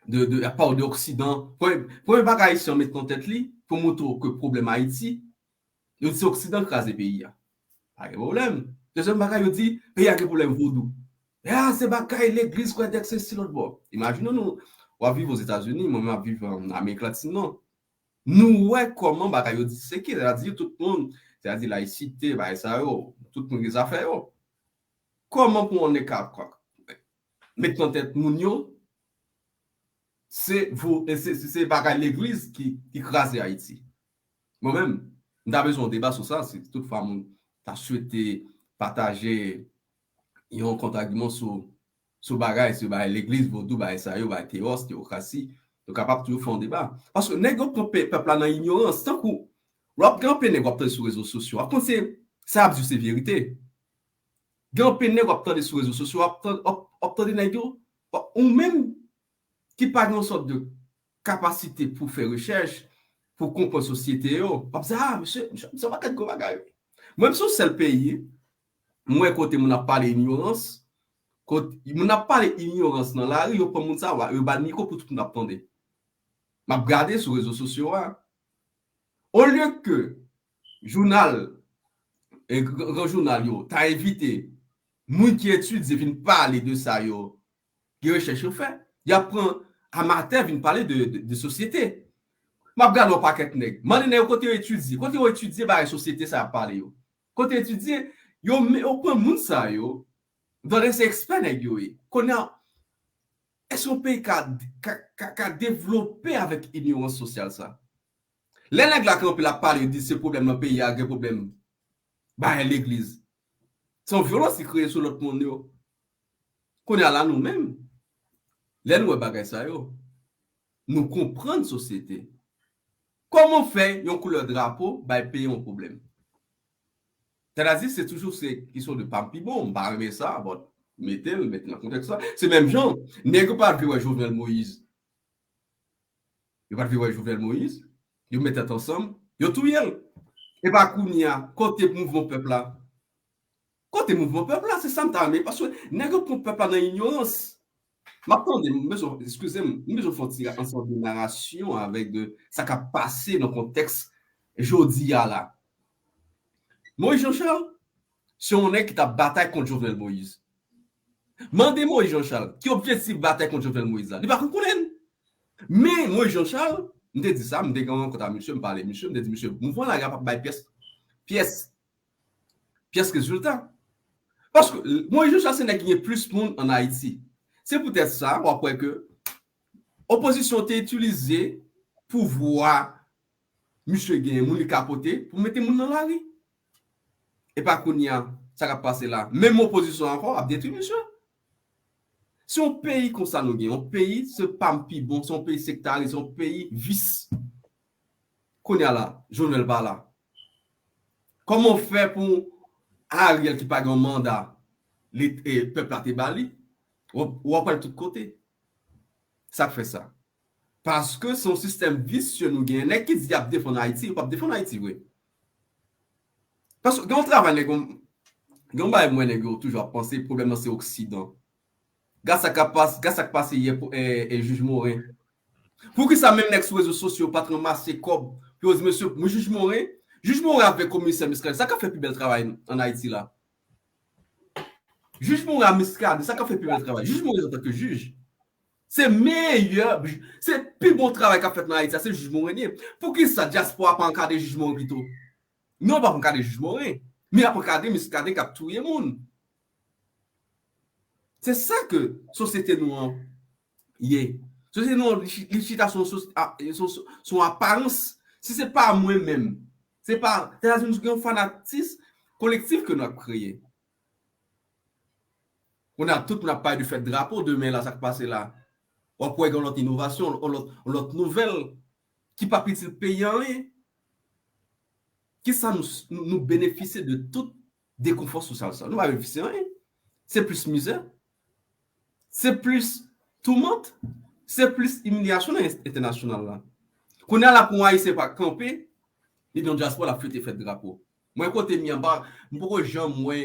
de, de, y ap pale de Oksidan, premye, premye bagay Ayisyen an met nan tèt li, pou montre w ke pwoblèm Ayiti, yo di se Oksidan k kraze peyi a. Pa gen pwoblèm. Dezyèm bagay, yo di, peyi a gen pwoblèm vodou. E a, se bagay legliz, kwè dèk, se si lòt bò. Imajine nou, w ap viv Ozetazini, mwen menm ap viv an Amerik Latin nan. Nou wè kòman bagay yo diseke, sètadi tout moun, sètadi layisite, bagay sa yo, tout moun gen zafè yo. Kòman pou yon nèg ka, ka met nan tèt moun yo, se vo-, se, se, se bagay legliz ki, ki kraze Ayiti? Mwen menm, m ta bezwen yon deba sou sa, si toutfwa moun ta swete pataje yon kontragiman sou, sou bagay, sou bagay legliz, vodou, bagay sa yo, bagay teyòs, teyokrasi, nou kapab toujou fè yon deba. Paske nèg yo pran pe-, pèp la nan inyorans, tankou, w ap gen anpil nèg w ap tande sou rezo sosyo, w ap panse sa y ap di w se verite. Gen anpil nèg w ap tande sou rezo sosyo, w ap tan-, w ap, w ap tande nèg yo, ou menm ki pa gen yon sòt de kapasite pou fè rechèch, pou konprann sosyete yo, w ap di, a, mesye, mesye, se yon pakèt gwo bagay, wi. Mwen, se yon sèl peyi, mwen, kote moun ap pale inyorans, kote moun ap pale inyorans nan lari, yo pran moun sa, yo ba l mikwo pou tout moun ap tande. M ap gade sou rezo sosyo a. Olye ke jounal, e, gran, gran jounal yo, ta envite moun ki etidye vin pale de sa yo, gen rechèch yo fè, y ap pran amatè vin pale de, de, de sosyete. M ap gade yon pakèt nèg. Mande nèg yo kote yo etidye. Kote yo etidye bagay sosyete sa y ap pale yo? Kote yo etidye? Yo, yo pran moun sa yo, tande se ekspè nèg yo ye. Kounye a, èske yon peyi ka, ka, ka, ka devlope avèk inyorans sosyal sa? Lè nèg la kanpe, l ap pale, di se pwoblèm nan peyi a, gen pwoblèm bagay legliz. Se yon vyolans li kreye sou lòt moun yo. Kounye a la, nou menm, lè nou wè bagay sa yo, nou konprann sosyete. Kòman fè yon koulè drapo bay peyi yon pwoblèm? Sètadi, se toujou se kesyon de pa m pi bon, m pa renmen sa, but mete l, mete l nan kontèks la. Se menm jan, nèg yo pa vle wè Jovenel Moïse. Yo pa t vle wè Jovenel Moïse. Yo met tèt ansanm, yo touye l. E pa kounye a, kote mouvman pèp la? Kote mouvman pèp la? Se sa m ta renmen. Paske nèg yo pran pèp la nan inyorans. M ap tande, m bezwen, eskize m, m bezwen fè yon ti ansanm de narasyon avèk de sa k ap pase nan kontèks jodi a la. Moïse Jean Charles, se yon nèg ki t ap batay kont Jovenel Moïse. Mande Moïse Jean Charles, ki objektif batay kont Jovenel Moïse la? Li pa konn konnen l. Men Moïse Jean Charles, m te di sa, m te gen yon rankont a misye, m pale misye, m te di, misye, mouvman lari a p ap bay pyès, pyès, pyès rezilta. Paske Moïse Jean Charles se nèg ki gen plis moun ann Ayiti. Se poutèt sa, w ap wè ke opozisyon te itilize pouvwa misye genyen, moun li ka pote, pou mete moun nan lari. E pa kounye a, sa k ap pase la. Menm opozisyon ankò ap detwi misye. Se yon peyi konsa nou gen. Yon peyi, se pa m pi bon, se yon peyi sektarye, se yon peyi vis. Kounye a la, Jovenel pa la. Kòman fè pou Ariel ki pa gen yon manda, li, e, pèp la te ba li, w ap, w ap wè l tout kote? Sa k fè sa? Paske se yon sistèm visye nou genyen. Nèg ki di y ap defann Ayiti, yo p ap defann Ayiti vre. Paske gen yon travay nèg, gen yon bagay mwen nèg yo toujou ap panse, pwoblèm nan se Oksidan. Gad sa k ap pas-, gad sa k pase yè pou, e, e, jij Morin. Poukisa menm nèg sou rezo sosyo pa t ranmase kòb pou yo di, mesye, mwen jij Morin, jij Morin avèk komisè Muscadin, sa k ap fè pi bèl travay ann Ayiti la? Jij Morin a Muscadin, sa k ap fè pi bèl travay? Jij Morin antanke jij, se meyè, se pi bon travay k ap fèt nan Ayiti a, se jij Morin li ye. Poukisa dyaspora pa ankadre jij Morin pito? Non, yo p ap ankadre jij Morin, men y ap ankadre Muscadin k ap touye moun. Se sa ke sosyete nou an ye. Sosyete nou an, li chi-, li chita sou, sou, a, sou, sou, sou aparans. Si se pa mwen menm, se pa, sètadi nou gen yon fanatis kolektif ke nou ap kreye. Kounye a, tout moun ap pale de fèt drapo, demen la, sa k pase la? W ap wè gen yon lòt inovasyon, yon lòt, yon lòt nouvèl ki p ap itil peyi a anyen. Kisa nou, nou, nou benefisye de tout dekonfò sosyal sa? Nou pa benefisye anyen. Se plis mizè. Se plis toumant. Se plis imilyasyon nan entènasyonal la. Kounye a la pou yon Ayisyen pa kanpe, li nan dyaspora, l ap fete fèt drapo. Mwen kote m ye an, m poko janm wè.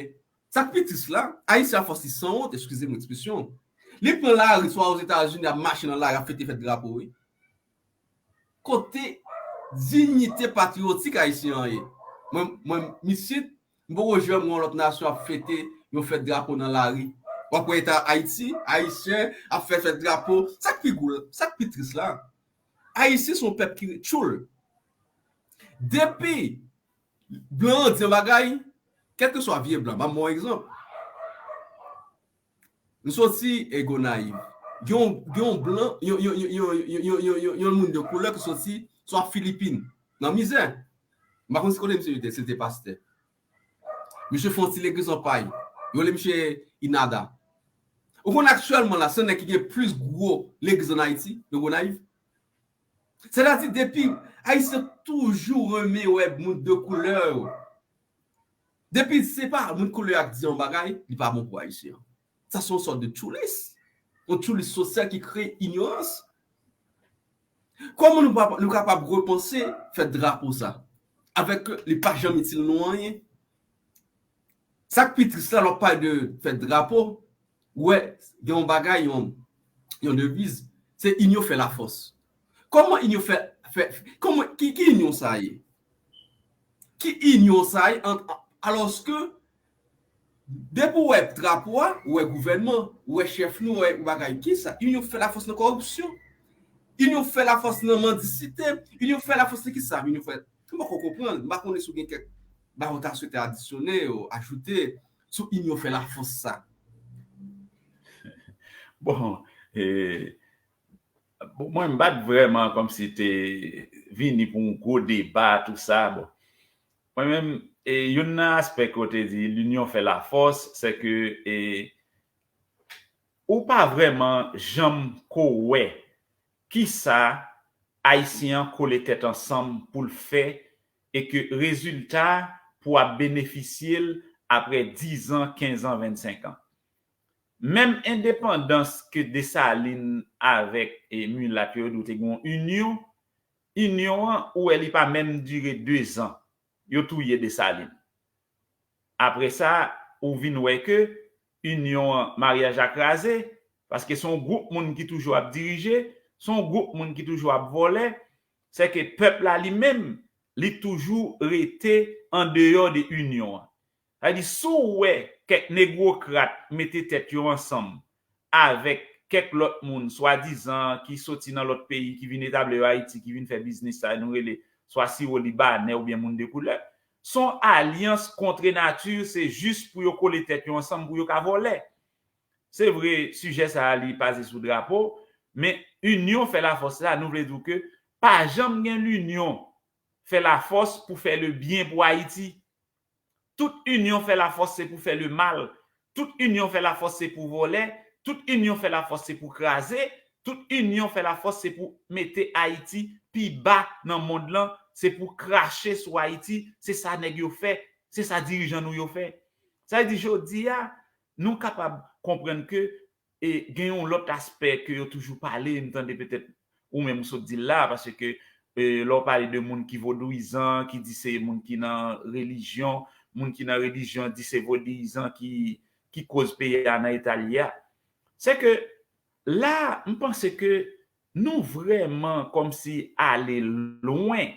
Sa k pi tris la, Ayisyen, afòs li sanwont, eskize m ekspresyon, li pran lari, swa Ozetazini, ap mache nan lari, ap fete fèt drapo, wi. Kote diyite patriyotik Ayisyen an ye? Mwen, mwen, misye, m poko janm wè yon lòt nasyon ap fete yon fèt drapo nan lari. W ap wè eta Ayiti, Ayisyen ap fè fèt drapo. Sa k pi gou, sa k pi tris la, Ayisyen se yon pèp ki tchoul. Depi blan an di yon bagay, kèlkeswa vye blan, ban m yon egzanp. M soti e Gonayiv. Gen yon, gen yon blan, yon, yon, yon, yon, yon, yon, yon, yon, yon moun de koulè ki soti swa Filipin, nan mizè. M pa konn si kote misye te, si l te pastè. Misye fè yon ti legliz an pay. Yo rele misye Inada. Ou konn aktyèlman la, se nèg ki gen plis gwo legliz ann Ayiti, nan Gonayiv. Sètadi, depi Ayisyen toujou renmen wè moun de koulè yo. Depi se pa moun koulè a k di yon bagay, li pa bon pou Ayisyen an. Sa se yon sòt de tchoulis. Yon tchoulis sosyal ki kreye inyorans. Kòman nou pa, nou kapab repanse fèt drapo sa? Avèk ke li pa janm itil nou anyen. Sa k pi tris la, lè w ap pale de fèt drapo, ou wè, gen yon bagay, yon, yon deviz, se inyon fè lafòs. Kòman inyon fè, fè, kòman, ki, ki inyon sa ye? Ki inyon sa ye ant, alòske, depi w wè drapo a, ou wè gouvènman, ou wè chèf nou, ou wè bagay, ki sa? Inyon fè lafòs nan kòripsyon. Inyon fè lafòs nan mandisite. Inyon fè lafòs nan ki sa? Inyon fè, m poko konprann. M pa konnen si w gen kèk bagay ou ta swete adisyone, ajoute sou inyon fè lafòs sa. Bon, e, bon, mwen, m pa t vrèman kòmsi te vini pou yon gwo deba, tou sa. Bon, mwen menm, e, youn nan aspè ke w te di, l'union fait la force, se ke, e, ou pa vrèman janm ko wè kisa Ayisyen an kole tèt ansanm pou l fè e ke rezilta pou ap benefisye l apre diz an, kenz an, vennsenk an. Menm endepandans ke Desalin avèk, e, milat yo, yo di w te gen yon inyon, inyon an, ou wè li pa menm dire dezan. Yo touye Desalin. Apre sa, ou vin wè ke inyon an, maryaj la kraze, paske se yon gwoup moun ki toujou ap dirije, se yon gwoup moun ki toujou ap vòlè, se ke pèp la li menm, li toujou rete andeyò de inyon an. Sa vle di, si w wè kèk negwokrat mete tèt yo ansanm avèk kèk lòt moun, swadizan ki soti nan lòt peyi, ki vin etabli yo Ayiti, ki vin fè biznis sa nou rele swa siwo libanè oubyen moun de koulè, se yon alyans kontre nati, se jis pou yo kole tèt yo ansanm pou yo ka vòlè. Se vre, sijè sa a, li baze sou drapo, men inyon fè lafòs la, nou vle di w ke pa janm gen linyon fè lafòs pou fè le byen pou Ayiti. Tout inyon fè lafòs se pou fè le mal. Tout inyon fè lafòs se pou vòlè. Tout inyon fè lafòs se pou kraze. Tout inyon fè lafòs se pou mete Ayiti pi ba nan mond lan. Se pou krache sou Ayiti. Se sa nèg yo fè. Se sa dirijan nou yo fè. Sa vle di jodi a, nou kapab konprann ke e gen yon lòt aspè ke yo toujou pale, m tande petèt ou menm ou sot di l la, paske, e, lè w pale de moun ki vodouyizan, ki di se moun ki nan relijyon, moun ki nan relijyon di se vodouyizan ki, ki koz peyi a nan eta l ye a. Se ke la, m panse ke nou vrèman kòmsi ale lwen.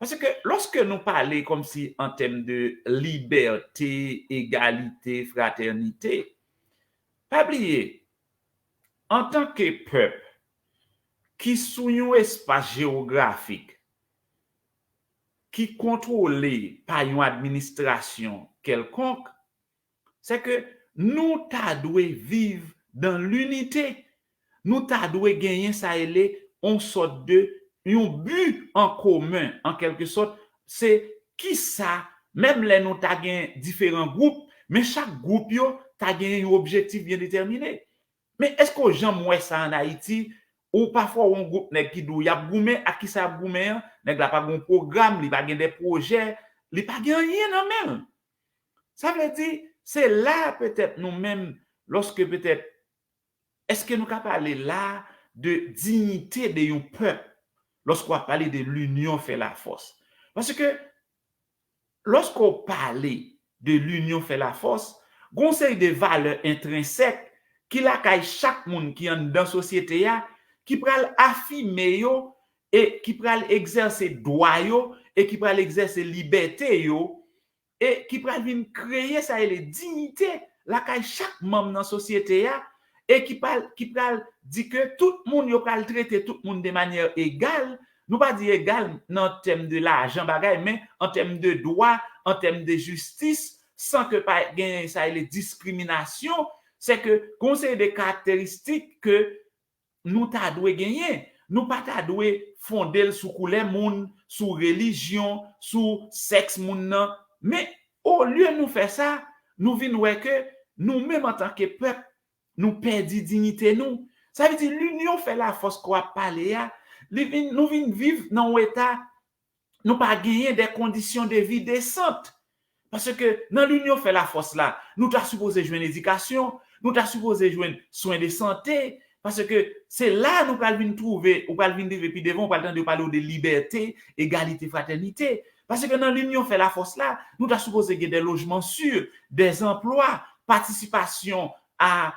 Paske lòske nou pale kòmsi an tèm de libète, egalite, fratènite, pa bliye, antanke pèp ki sou yon espas jewografik ki kontwole pa yon administrasyon kèlkonk, se ke nou ta dwe viv dan linite. Nou ta dwe genyen sa rele yon sòt de, yon bi an komen, an kèlke sòt, se kisa, menm lè nou ta gen diferan gwoup, men chak gwoup yo ta gen yon objektif byen detèmine. Men èske w janm wè sa ann Ayiti? Ou pafwa wè yon gwoup nèg ki di w y ap goumen, ak kisa y ap goumen an? Nèg la pa gen yon pwogram, li pa gen de pwojè, li pa gen anyen nan men l. Sa vle di, se la petèt nou menm, lòske petèt, èske nou ka pale la de diyite de yon pèp, lòske w ap pale de linyon fè lafòs? Paske lòske w pale de l'union fait la force, gen yon seri de valè entrensèk ki lakay chak moun ki anndan sosyete a, ki pral afime yo e ki pral egzèse dwa yo e ki pral egzèse libète yo e ki pral vin kreye sa rele diyite lakay chak manm nan sosyete a e ki pral, ki pral di ke tout moun, yo pral trete tout moun de manyè egal. Nou pa di egal nan tèm de lajan bagay, men an tèm de dwa, an tèm de jistis, san ke pa genyen sa rele diskriminasyon, se ke gen yon seri de karakteristik ke nou ta dwe genyen. Nou pa ta dwe fonde l sou koulè moun, sou relijyon, sou sèks moun nan. Men, olye nou fè sa, nou vin wè ke nou menm antanke pèp, nou pèdi diyite nou. Sa vle di, l'union fait la force ke w ap pale a, li vin, nou vin viv nan yon eta nou pa genyen de kondisyon de vi desant. Paske nan l'union fait la force la, nou ta sipoze jwenn edikasyon, nou ta sipoze jwenn swen de sante, paske se la nou pral vin twouve, ou pral vin rive pi devan, ou pral tande yo pale w de libète, egalite, fratènite. Paske nan l'union fait la force la, nou ta sipoze gen de lojman si, de zanplwa, patisipasyon a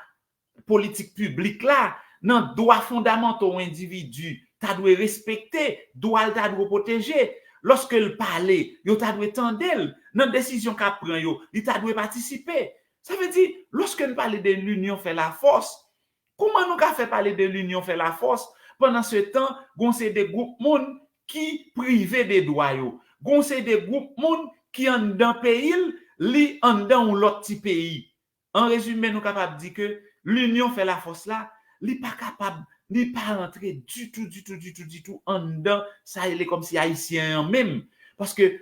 politik piblik la, nan dwa fondamanto yon endividi ta dwe respekte, dwa l ta dwe pwoteje. Lòske l pale, yo ta dwe tande l. Nan desizyon k ap pran yo, li ta dwe patisipe. Sa vle di, lòske n pale de l'union fait la force, kòman nou ka fè pale de l'union fait la force, pandan se tan, gon se de gwoup moun ki prive de dwa yo. Gon se de gwoup moun ki anndan peyi l, li anndan yon lòt ti peyi. An rezime, nou kapab di ke l'union fait la force la, li pa kapab, li pa rantre ditou, ditou, ditou, ditou anndan sa rele kòmsi ayisyen an menm. Paske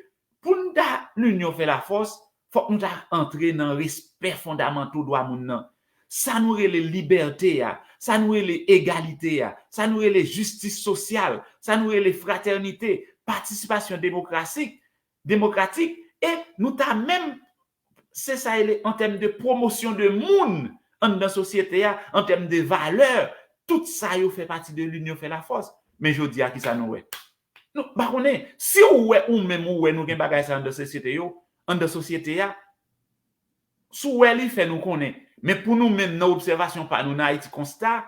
pou n ta l'union fait la force, fòk nou ta antre nan respè fondamanto dwa moun nan. Sa nou rele libète a, sa nou rele egalite a, sa nou rele jistis sosyal, sa nou rele fratènite, patisipasyon demokrasik, demokratik, e nou ta menm, se sa rele an tèm de pwomosyon de moun anndan sosyete a, an tèm de valè, tout sa yo fè pati de l'union fait la force. Men jodi a, kisa nou wè? Nou pa konnen. Si ou wè, ou menm ou wè nou gen bagay sa anndan sosyete yo, anndan sosyete a, si w wè li, fè nou konnen. Men pou nou menm, nan obsèvasyon pa nou, nan Ayiti Konsta,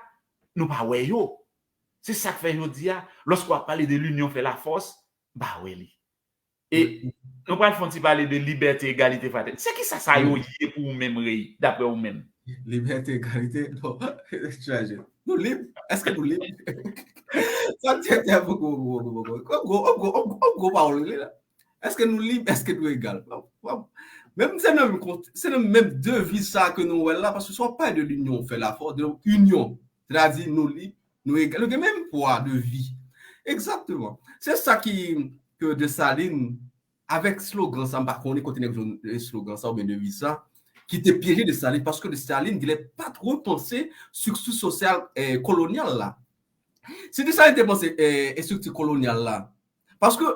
nou pa wè yo. Se sa k fè jodi a, lòske w ap pale de l'union fait la force, m pa wè li. E nou pral fè yon ti pale de libète, egalite, fratènite. Se kisa sa yo ye pou ou menm, Rey, daprè ou menm? Libète, egalite, non, chaje. Nou lib? Èske nou lib? Sa te te poko, poko, poko, poko. Yon gwo, yon gwo, yon gwo, yon gwo pawòl li la. Èske nou lib? Èske nou egal? Bon, bon. Menm se nan menm kont-, se nan menm deviz sa ke nou wè la, paske si w ap pale de l'union fait la force, de inyon, sètadi nou lib, nou egal, nou gen menm pwa de vi. Egzakteman. Se sa ki, ke Desalin, avèk slogan sa, m pa konnen kote nèg jwenn slogan sa oubyen deviz sa, ki te pyeje Desalin, paske Desalin genlè pa t repanse estrikti sosyal, eh, kolonyal la. Si Desalin te panse, eh, estrikti kolonyal la, paske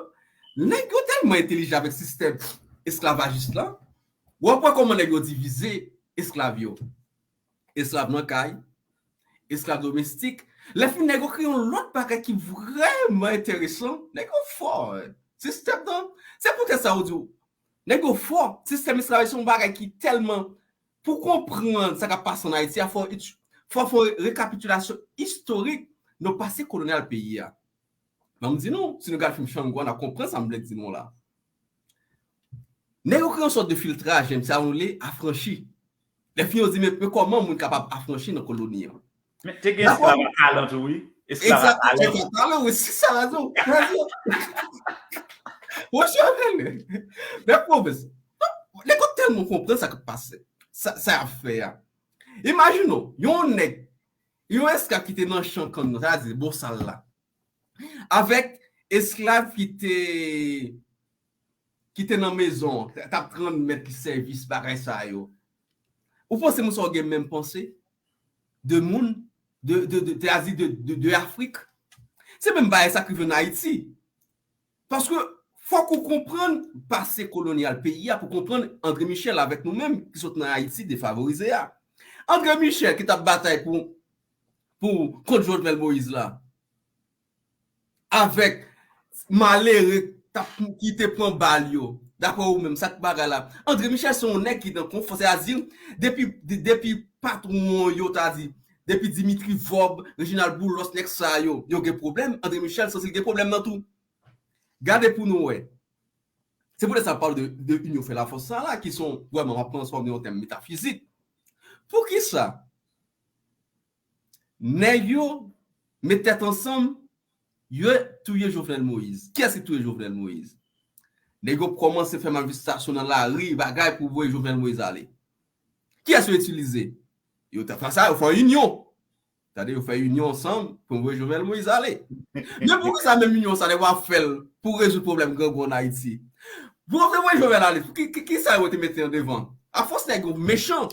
nèg yo tèlman entelijan avèk sistèm esklavajis la, w ap wè kòman nèg yo divize esklav yo. Esklav nan kay, esklav domestik. Lè fini, nèg yo kreye yon lòt bagay ki vrèman enteresan. Nèg yo fò, eh. Sistèm nan, se poutèt sa yo di w, nèg yo fò. Sistèm esklavajis se yon bagay ki tèlman, pou konprann sa k ap pase ann Ayiti a, fò, fò fè yon rekapitilasyon istorik nan pase kolonyal peyi a. Ban m di nou, si nou gade fim Shango a, n ap konprann sa m vle di nou la. Nèg yo kreye yon sòt de filtraj, menm sa nou rele afranchi. Lè fini yo di, men, men kòman moun kapab afranchi nan koloni an? Men te gen esklav a talan tou, wi. Esklav a talan. Esklav a talan, wi, se sa, rezon. Rezon. Wè, men pwofesè, nèg yo tèlman konprann sa k ap pase. Sa, sa y ap fè a. Imajine w, yon nèg, yon esklav ki te nan chan kann nan, sa di, bosal la. Avèk esklav ki te, ki te nan mezon, t ap rann mèt li sèvis, bagay sa yo. Ou panse moun sa yo gen menm panse? De moun, de, de, de, sètadi de, de, de Afrik? Se menm bagay sa k rive ann Ayiti. Paske fòk ou konprann pase kolonyal peyi a pou konprann André Michel avèk nou menm ki sot nan Ayiti defavorize a. André Michel ki t ap batay pou, pou kont Jovenel Moïse la, avèk malere t ap, ki te pran bal yo, Daprè ou menm, sa k bagay la? André Michel se yon nèg ki nan konfò, sètadi, depi, de- depi patwon yo, ta di, depi Dimitri Vorbe, Reginald Boulos, nèg sa yo, yo gen pwoblèm, André Michel santi l gen pwoblèm nan tou. Gade pou nou wè. Se poutèt sa m pale de, de inyon fè lafòs sa la, ki se yon, vrèman, m ap transfòme yon tèm metafizik. Poukisa nèg yo met tèt ansanm, yo touye Jovenel Moïse? Kiyès ki touye Jovenel Moïse? Nèg yo kòmanse fè manifestasyon nan lari, bagay pou voye Jovenel Moïse ale. Kiyès yo itilize? Yo te fè sa, yo fè yon inyon. Tande, yo fè inyon ansanm pou voye Jovenel Moïse ale. Men poukisa menm inyon sa, nèg yo ap fè l pou rezoud pwoblèm grangou ann Ayiti? Pou yo te voye Jovenel ale, ki, ki, ki sa yo te mete an devan? Afòs nèg yo mechan.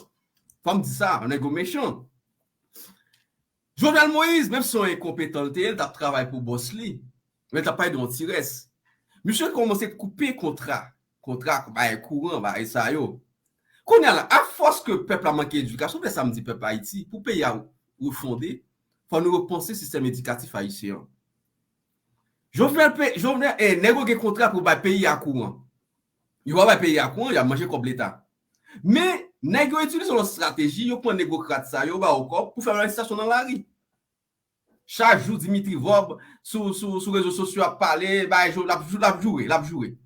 Fò m di sa, nèg yo mechan. Jovenel Moïse, menm si se yon enkonpetan l te ye, l t ap travay pou bòs li. Men l t ap pale de yon ti rès. Misye kòmanse koupe kontra, kontra, bay kouran, bay sa yo. Kounye a la, afòs ke pèp la manke edikasyon, fè sa m di pèp Ayiti, pou peyi a refonde, fò nou repanse sistèm edikatif ayisyen an. Jovenel, pe- Jovenel, eh, nèg yo gen kontra pou bay peyi a kouran. Yo pa bay peyi a kouran, y ap manje kòb leta. Men, nèg yo itilize yon lòt estrateji, yo pran negokrat sa yo, ba yo kòb pou fè manifestasyon nan lari. Chak jou, Dimitri Vorbe sou, sou, sou rezo sosyo ap pale, bay, l ap, l ap joure, l ap joure.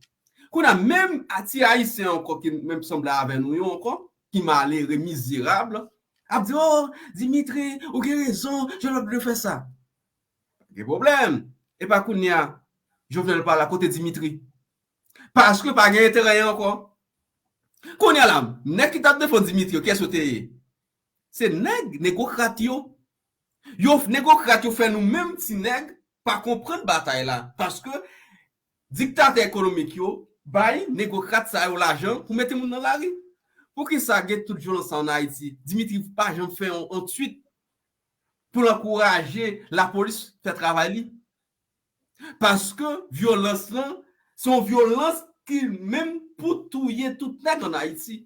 Kounye a, menm a ti ayisyen ankò ki menm sanble avè nou yo ankò, ki malere, mizerab, ap di, oh, Dimitri, ou gen rezon, Jovenel dwe fè sa. Gen pwoblèm. E pa kounye a, Jovenel pa la, kote Dimitri? Paske pa gen enterè ankò. Kounye a la, nèg ki t ap defann Dimitri yo, kiyès yo te ye? Se nèg, negokrat yo. Yo, negokrat yo fè nou menm ti nèg pa konprann batay la. Paske diktatè ekonomik yo bay negokrat sa yo lajan pou mete moun nan lari. Poukisa gen tout vyolans sa ann Ayiti? Dimitri pa janm fè yon, yon twit pou l ankouraje lapolis fè travay li. Paske vyolans lan, se yon vyolans ki menm pou touye tout nèg ann Ayiti.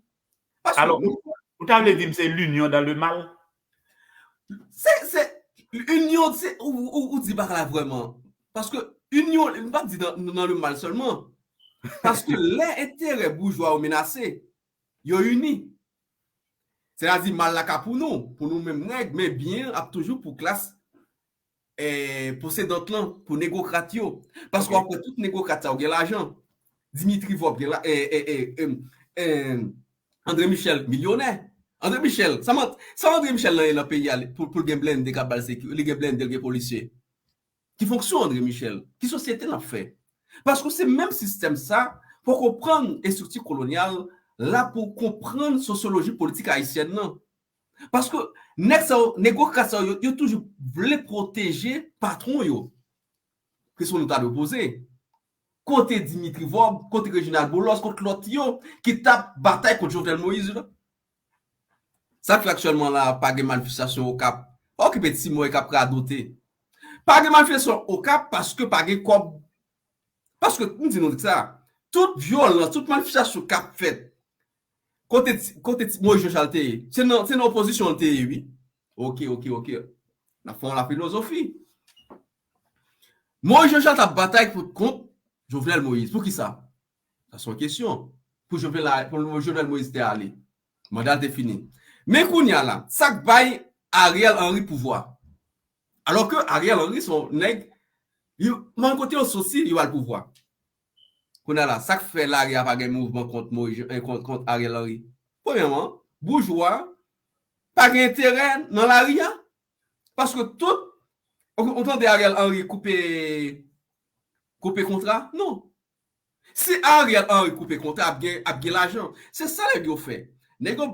Paske Alò, ou ta vle di m se l'union dans le mal? Se, se, inyon, se, ou, ou, ou di bagay la vrèman. Paske inyon, m pa di nan, nan le mal sèlman. Paske lè enterè boujwa yo menase, yo ini. Sètadi mal la ka pou nou, pou nou menm nèg, men byen ap toujou pou klas eh, posedant lan, pou negokrat yo. Paske w ap wè tout negokrat sa yo gen lajan. Dimitri Vorbe gen la, eh, eh, eh, eh, eh, André Michel, milyonè. André Michel, sa, man, sa André Michel nan, nan peyi a, li- pou, pou l gen blende k ap ba l sekirite, li gen blende, li gen polisye. Ki fonksyon André Michel? Ki sosyete l ap fè? Paske se menm sistèm sa, pou konprann estrikti kolonyal la, pou konprann sosyoloji politik ayisyèn nan. Paske nèg sa yo, negokrat sa yo, yo, yo toujou vle pwoteje patwon yo. Kesyon nou ta dwe poze. Kote Dimitri Vorbe, kote Reginald Boulos, kote lòt yo ki t ap batay kont Jovenel Moïse la? Sa k fè aktyèlman la, pa gen manifestasyon Okap. Pa okipe ti mwen k ap radote. Pa gen manifestasyon Okap paske pa gen kòb. Paske, m di nou sa, tout vyolans, tout manifestasyon k ap fèt, kote ti, kote ti, Moïse Jean Charles te ye? Se nan, se nan opozisyon l te ye, wi. Ok, ok, ok. N ap fè yon lafilozofi. Moïse Jean Charles t ap batay pou, kont Jovenel Moïse. Poukisa? Sa se yon kesyon. Pou Jovenel, pou Jovenel Moïse te ale. Manda l te fini. Men kounye a la, sa k bay Ariel Henry pouvwa? Alò ke Ariel Henry se yon nèg, li, men kote yo soti, yo al pouvwa. Kounye a la, sa k fè lari a pa gen mouvman kont Moïse, eh, kont, kont Ariel Henry? Premyèman, boujwa pa gen enterè nan lari a. Paske tout, ou, ou tande Ariel Henry koupe, koupe kontra? Non. Si Ariel Henry koupe kontra, ap gen, ap gen lajan. Se sa nèg yo fè. Nèg yo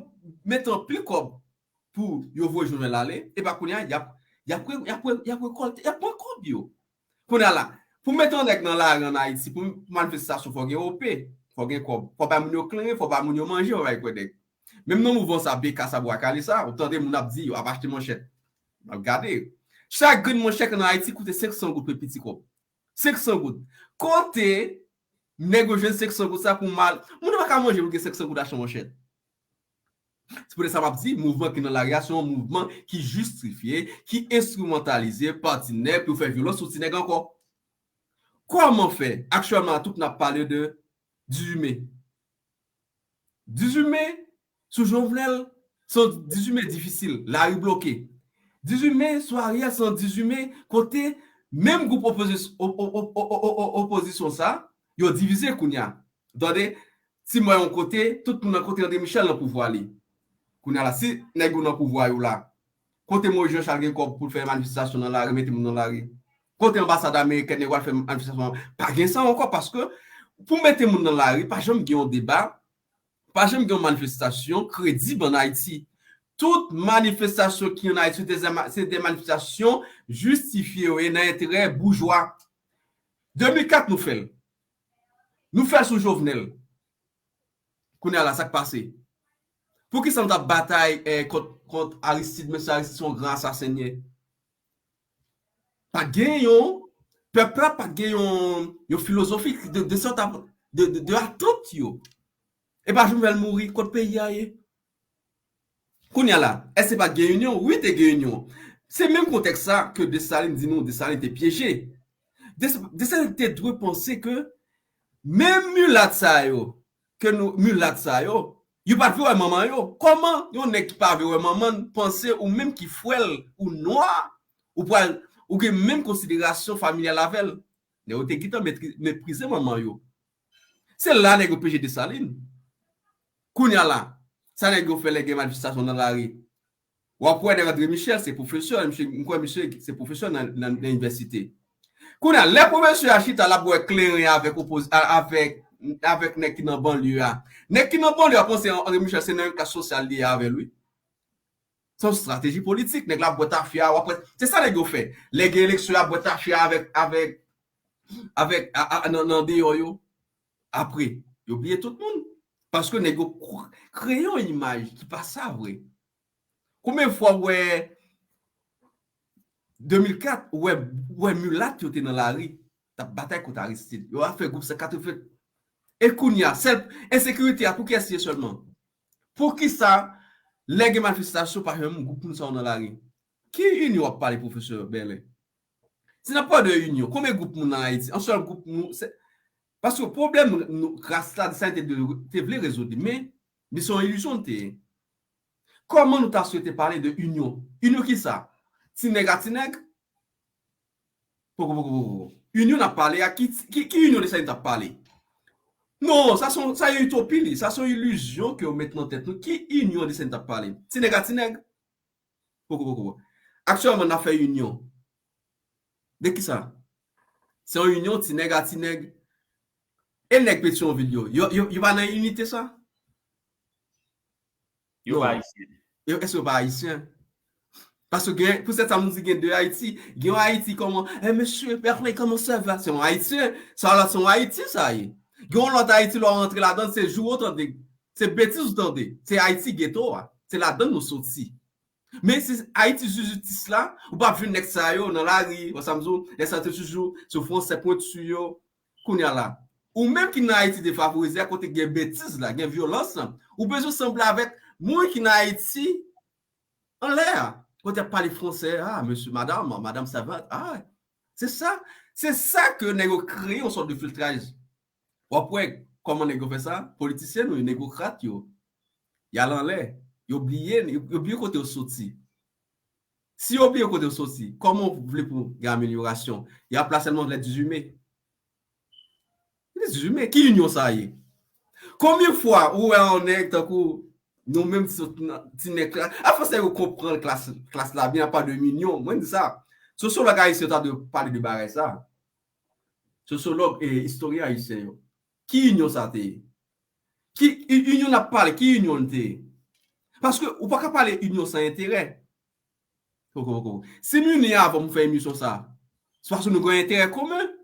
mete anpil kòb pou yo voye Jovenel ale, epa kounye a, y ap, y ap, y ap, y ap rekòlte, y ap pran kòb yo. Kounye a la, pou mete yon nèg nan lari ann Ayiti, pou manifestasyon, fò gen O P, fò gen kòb, fò bay moun yo kleren, fò bay moun yo manje, fò bay kwè nèg. Menm nan mouvman sa, B K sa, bwa kale sa, ou tande moun ap di, yo ap achte manchèt. M ap gade. Chak grenn manchèt ann Ayiti koute senk san goud pou piti kòb. Senk san goud. Kote nèg yo jwenn senk san goud sa pou mal? Moun nan pa ka manje pou gen senk san goud achte manchèt. Se poutèt sa m ap di, mouvman ki nan lari a, se yon mouvman ki jistifye, ki enstrimantalize pa ti nèg pou fè vyolans sou ti nèg ankò. Kòman fè? Aktyèlman, tout n ap pale de dizuit me. Dizuit me, sou Jovenel, se yon dizuit me difisil, lari bloke. Dizuit me, sou Ariel, se yon dizuit me, kote menm gwoup opozis-, o-, o-, o-, o-, o-, o-, opozisyon sa, yo divize kounye a. Tande, ti mwen yon kote, tout moun nan kote André Michel nan pouvwa li. Kounye a la, si nèg yo nan pouvwa yo la, kote Moïse Jean Charles gen kòb pou l fè manifestasyon nan lari, mete moun nan lari? Kote anbasad amerikèn, nèg yo al fè manifestasyon? Pa gen sa ankò, paske pou mete moun nan lari, pa janm gen yon deba, pa janm gen yon manifestasyon kredib ann Ayiti. Tout manifestasyon ki ann Ayiti, se de, se de manifestasyon jistifye yo e nan enterè boujwa. De mil kat nou fè l. Nou fè l sou Jovenel. Kounye a la, sa k pase? Poukisa nou t ap batay, eh, kont, kont Aristide, menm si Aristide se yon gran asasen li ye? Pa t gen yon, pèp la pa t gen yon, yon filozofi de, de sòt a, de, de, de atant yo. E pa Jovenel mouri, kot peyi a ye? Kounye a la, èske pa t gen inyon? Wi, te gen inyon. Se menm kontèks sa ke Desalin di nou, Desalin te pyeje. Des-, Desalin te dwe panse ke menm milat sa yo, ke nou, milat sa yo, yo pa t vle wè manman yo. Kòman yon nèg ki pa vle wè manman l panse ou menm ki frè l, ou nwa, ou pral, ou gen menm konsiderasyon familyal avè l? Nèg yo te gentan metri-, meprize manman yo. Se la nèg yo peche Desalin. Kounye a la, sa nèg yo fè lè gen manifestasyon nan lari? W ap wè nèg André Michel, se pwofesè, misye, m kwè misye se pwofesè nan, nan, nan inivèsite. Kounye a, lè pwofesè a chita, l ap wè kleren avèk opoz-, a-, avèk, avèk nèg ki nan banlye a. Nèg ki nan banlye a panse André Michel se nan yon klas sosyal li ye avè l, wi. Se yon estrateji politik. Nèg la ap bwè tafya, w ap wè, se sa nèg yo fè. Lè gen eleksyon, y ap bwè tafya avèk, avèk, avèk, a, a, nan, nan deyò yo. Apre, yo bliye tout moun. Paske nèg yo kr-, kreye yon imaj ki pa sa vre. Konbyen fwa w wè de mil kat, w wè, w wè milat yo te nan lari, t ap batay kont Aristide? Yo ap fè gwoup san katreven. E kounye a, sèl ensekirite a, pou kiyès li ye sèlman? Poukisa, lè gen manifestasyon, pa janm gwoup moun sa yo nan lari? Ki inyon w ap pale, pwofesè Bèlen? Si n ap pale de inyon, konbyen gwoup moun nan Ayiti? Yon sèl gwoup moun, se, paske pwoblèm nou, ras la, Desalin te, te vle rezoud li, men, men se yon ilizyon l te ye. Kòman nou ta swete pale de inyon? Inyon kisa? Ti nèg a ti nèg? Poko, poko, poko, poko. Inyon n ap pale a, ki, ki, ki inyon Desalin t ap pale? Non, sa se yon, sa yon itopi li, sa se yon ilizyon ke yo met nan tèt nou. Ki inyon Desalin t ap pale? Ti nèg a ti nèg? Poko, poko, poko. Aktyèlman, n ap fè inyon. De kisa? Se yon inyon ti nèg a ti nèg. E nèg Petyonvil yo, yo, yo, yo pa nan inite sa? Yo pa ayisyen. Yo, èske yo pa ayisyen? Paske gen, pou sèt sa moun di gen de Ayiti, gen yon Ayiti kòman, eh, mesye, Berlin, comment ça va? Se yon Ayisyen, sa la, se yon Ayiti, sa ye. Gen yon lòt Ayiti, lè w rantre ladan, se jou ou tande, se betiz ou tande, se Ayiti geto a, se ladan nou soti. Men se Ayiti zizitis la, ou p ap jwenn nèg sa yo nan lari, wè sa m di w, nèg sa yo te toujou sou fransè pwenti yo. Kounye a la, ou menm ki nan Ayiti defavorize a, kote gen betiz la, gen vyolans la, ou bezwen sanble avèk moun ki nan Ayiti anlè a, kote y ap pale fransè, ah, monsieur, madame, madame, ça va, ah, se sa, se sa ke nèg yo kreye yon sòt de filtraj. W ap wè kòman nèg yo fè sa, politisyen nou yo, negwokrat yo, y al anlè, yo bliye, yo, yo bliye kote yo soti. Si yo bliye kote yo soti, kòman w vle pou gen amelyorasyon? Y ap la sèlman lè dizuit me. Lè dizuit me, ki inyon sa ye? Konbyen fwa ou wè yon nèg tankou nou menm ti, ti nèg klas, a fòs yo konprann klas, klas la byen, apa de inyon, mwen di sa. Sosyològ ayisyen ta dwe pale de bagay sa. Sosyològ e istoryen ayisyen yo. Ki inyon sa te ye? Ki i-, inyon n ap pale, ki inyon l te ye? Paske ou pa ka pale inyon san enterè. Poko, poko. Si m ini avan pou fè emisyon sa, se paske nou gen enterè komen.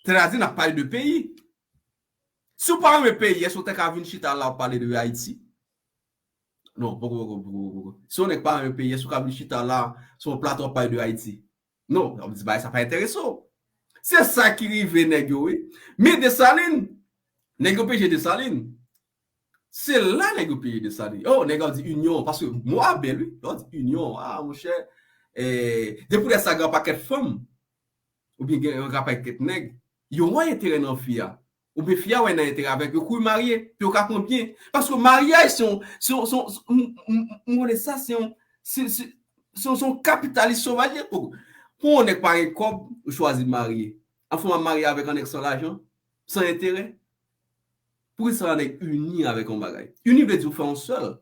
Sètadi n ap pale de peyi. Si w pa renmen peyi, èske w te ka vin chita la w ap pale de Ayiti? Non, poko, poko, poko, poko. Si yon nèg pa renmen peyi, èske w ka vin chita la sou yon plato w ap pale de Ayiti? Non, w ap di bagay sa pa enterese w. Se sa ki rive nèg yo, wi. Men Desalin, nèg yo peche Desalin. Se la nèg yo peche Desalin. Oh, nèg yo di inyon, paske mo a bèl, wi. Lè w di inyon, ah, monchè, eh, depi w wè sa gen yon pakèt fanm, oubyen gen yon pakèt nèg, yo wè enterè nan fi a. Oubyen fi a wè nan enterè avèk yo, kou marye, pou yo ka pran byen. Paske maryaj, se yon, se yon, se yon, m, m, m, m konnen sa, se yon, se, se, se yon, se yon kapitalis sovaj li ye. Pou, pou yon nèg pa gen kòb, ou chwazi marye. Anfen, w ap marye avèk yon nèg san lajan, san enterè. Poukisa yon nèg ini avèk yon bagay? Ini vle di ou fè yon sèl.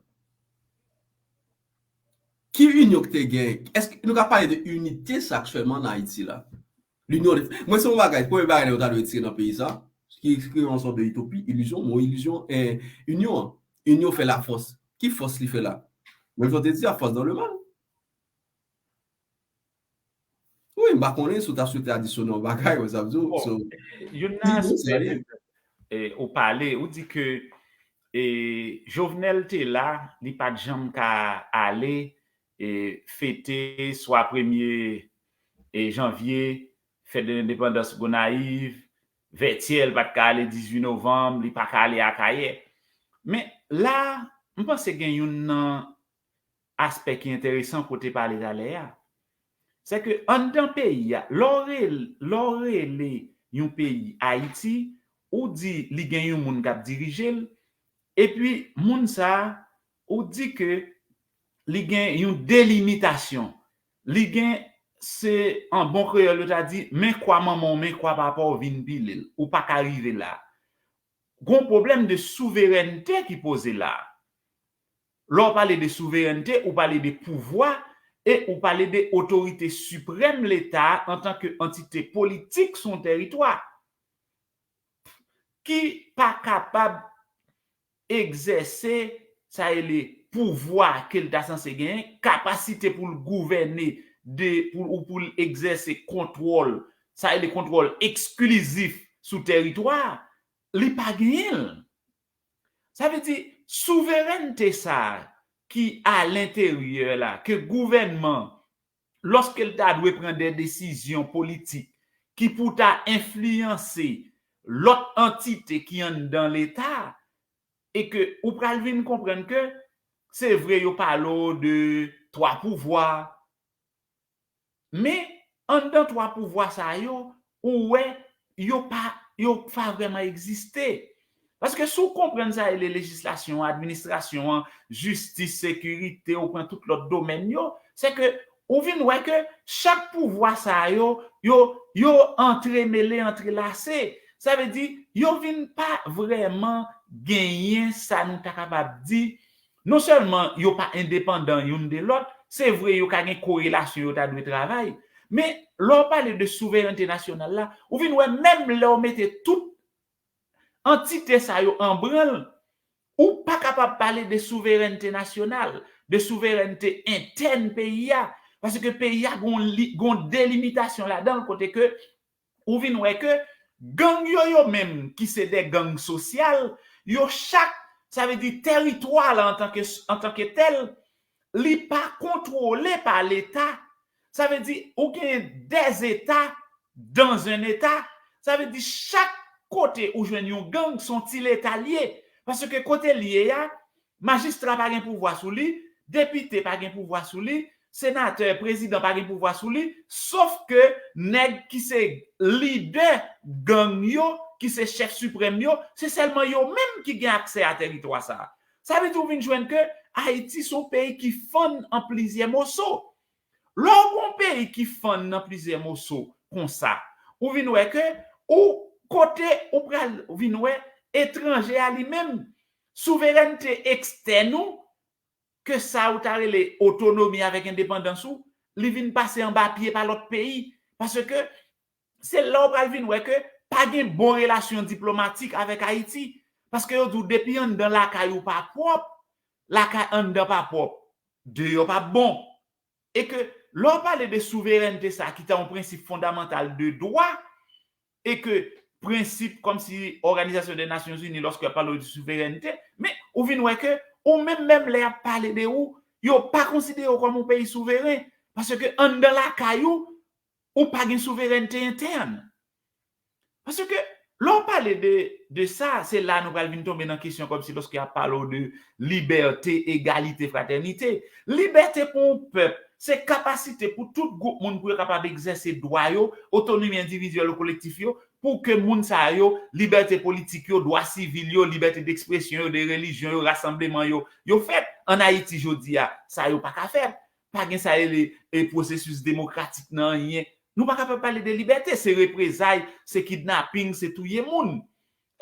Ki inyon ki te gen? Èske nou ka pale de inite seksyèlman an Ayiti la? Linyon de, mwen se yon bagay, premye bagay yo ta dwe retire nan peyi sa, ki kreye yon sòt de itopi, ilizyon, mo ilizyon, eh, inyon an. Inyon fè lafòs. Ki fòs li fè la? Mwen, jan te di, la force dans le mal. Wi, m pa konnen si w ta swete adisyone yon bagay, wè sa m di w. Bon, so, youn nan aspè, eh, ou pale, ou di ke, eh, Jovenel te la, li pa t janm ka ale, eh, fete swa premye, eh, janvye, fèt de lendepandans Gonayiv, Vètyè, l pa t ka ale dizuit novanm, li pa ka ale Akayè. Men la, m panse gen youn nan aspè ki enteresan kote pale talè a. Se ke anndan peyi a, lè w rel-, lè w rele yon peyi Ayiti, ou di li gen yon moun k ap dirije l, epi moun sa a, ou di ke li gen yon delimitasyon. Li gen, se an bon kreyòl yo ta di, men kwa manman w, men kwa papa w vin pile l. Ou pa ka rive la. Gon pwoblèm de souverènte ki poze la. Lè w pale de souverènte, ou pale de pouvwa e ou pale de otorite siprèm Leta a antanke antite politik sou yon tèritwa ki pa kapab egzèse sa rele pouvwa ke l ta sanse genyen, kapasite pou l gouvène de, pou, ou pou l egzèse kontwòl, sa rele kontwòl eksklizif sou tèritwa a, li pa genyen l. Sa vle di, souverènte sa a ki alenteryè la, ke gouvènman, lòske l ta dwe pran de desizyon politik ki pou ta enfliyanse lòt antite ki anndan Leta a, e ke ou pral vin konprann ke se vre yo pale w de twa pouvwa, men anndan twa pouvwa sa yo, ou wè yo pa, yo pa vrèman egziste. Paske si w konprann sa rele lejislasyon an, administrasyon an, jistis, sekirite, ou pran tout lòt domèn yo, se ke ou vin wè ke chak pouvwa sa yo, yo, yo antremele, antrelase. Sa vle di, yo vin pa vrèman genyen sa nou ta kapab di, non sèlman yo pa endepandan youn de lòt, se vre yo ka gen korelasyon yo ta dwe travay, men lè w pale de souverènte nasyonal la, ou vin wè menm lè w mete tout antite sa yo an branl, ou pa kapab pale de souverènte nasyonal, de souverènte entèn peyi a, paske peyi a gon li-, gon delimitasyon ladan l kote ke ou vin wè ke gang yo, yo menm ki se de gang sosyal, yo chak, sa vle di tèritwa la antanke, antanke tèl, li pa kontwole pa Leta. Sa vle di ou gen des États dans un État. Sa vle di chak kote ou jwenn yon gang, se yon ti Leta l ye. Paske kote l ye a, majistra pa gen pouvwa sou li, depite pa gen pouvwa sou li, senatè, prezidan pa gen pouvwa sou li, sof ke nèg ki se lidè gang yo, ki se chèf siprèm yo, se sèlman yo menm ki gen aksè a tèritwa sa a. Sa vle di ou vin jwenn ke Ayiti se yon peyi ki fann an plizyè moso. Lè w gon peyi ki fann nan plizyè moso konsa, ou vin wè ke ou kote ou pral vin wè etranje a li menm, souverènte ekstèn ou, ke sa ou ta rele otonomi avèk endepandans ou, li vin pase anba pye pa lòt peyi. Paske se la w pral vin wè ke pa gen bon relasyon diplomatik avèk Ayiti. Paske yo di w depi anndan lakay ou pa pwòp, lakay anndan pa pwòp, deyò p ap bon. E ke lè w pale de souverènte sa ki ta yon prensip fondamantal de dwa, e ke prensip kòmsi Òganizasyon de Nasyon Ini, lòske y ap pale w de souverènte, men ou vin wè ke ou menm, menm lè y ap pale de ou, yo pa konsidere w kòm yon peyi souveren, paske anndan lakay ou, ou pa gen souverènte entèn. Paske lè w pale de, de sa, se la nou pral vin tonbe nan kesyon kòmsi lòske y ap pale w de libète, egalite, fratènite. Libète pou yon pèp, se kapasite pou tout gwoup moun pou yo kapab egzèse dwa yo, otonomi endividyèl ou kolektif yo, pou ke moun sa yo, libète politik yo, dwa sivil yo, libète dekspresyon yo, de relijyon yo, rasanbleman yo, yo fèt. Ann Ayiti jodi a, sa yo pa ka fèt. Pa gen sa rele e pwosesis demokratik nan anyen. Nou pa kapab pale de libète, se reprezay, se kidnaping, se touye moun.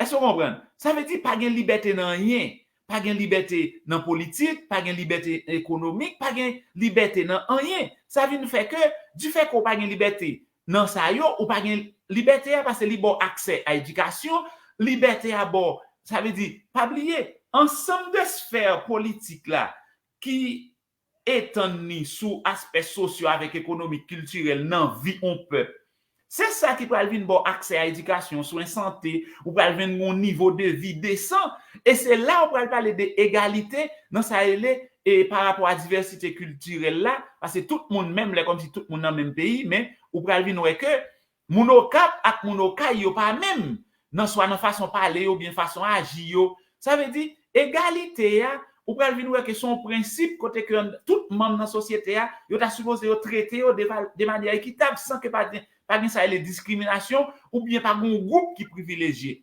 Èske w konprann? Sa vle di pa gen libète nan anyen. Pa gen libète nan politik, pa gen libète ekonomik, pa gen libète nan anyen. Sa vin fè ke, difè ke w pa gen libète nan sa yo, ou pa gen libète a, paske li ba w aksè a edikasyon, libète a ba w, sa vle di, pa bliye, ansanm de sfè politik la ki etann li sou aspè sosyo avèk ekonomik, kiltirèl nan vi yon pèp. Se sa ki pral vin ba w aksè a edikasyon, swen sante, ou pral vin yon nivo de vi desan. E se la ou pral pale de egalite nan sa rele e pa rapò a divèsite kiltirèl la, paske tout moun menm lè kòmsi tout moun nan menm peyi, men ou pral vin wè ke moun Okap ak moun Okay yo pa menm, nan swa nan fason pale yo, oubyen fason aji yo. Sa vle di, egalite a, ou pral vin wè ke se yon prensip kote ke tout manm nan sosyete a, yo ta sipoze yo trete yo de, de manyè ekitab, san ke pa gen, pa gen sa rele diskriminasyon, oubyen pa gen yon gwoup ki privilejye.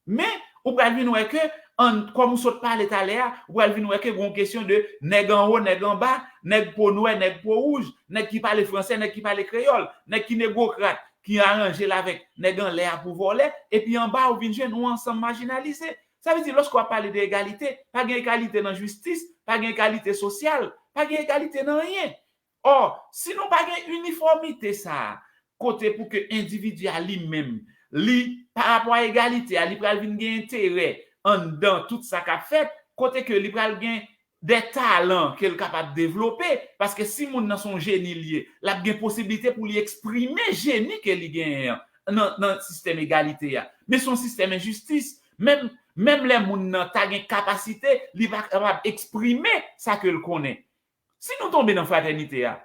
Men, ou pral vin wè ke, an, kòm ou sot pale talè a, ou pral vin wè ke gen yon kesyon de nèg anwo, nèg anba, nèg po nwè, nèg po wouj, nèg ki pale fransè, nèg ki pale kreyòl, nèg ki negwokrat, ki aranje l avèk nèg anlè a pou vòlè, epi anba ou vin jwenn yon ansanm majinalize. Sa vle di, lòske w ap pale de egalite, pa gen egalite nan jistis, pa gen egalite sosyal, pa gen egalite nan anyen. Ò, si nou pa gen inifòmite sa a, kote pou ke endividi a li menm, li, pa rapò a egalite a, li pral vin gen enterè anndan tout sa k ap fèt, kote ke li pral gen de talan ke l kapab devlope, paske si moun nan se yon jeni li ye, l ap gen posiblite pou li eksprime jeni ke li genyen an nan, nan sistèm egalite a. Men se yon sistèm enjistis. Menm, menm lè moun nan ta gen kapasite, li pa kapab eksprime sa ke l konnen. Si nou tonbe nan fratènite a,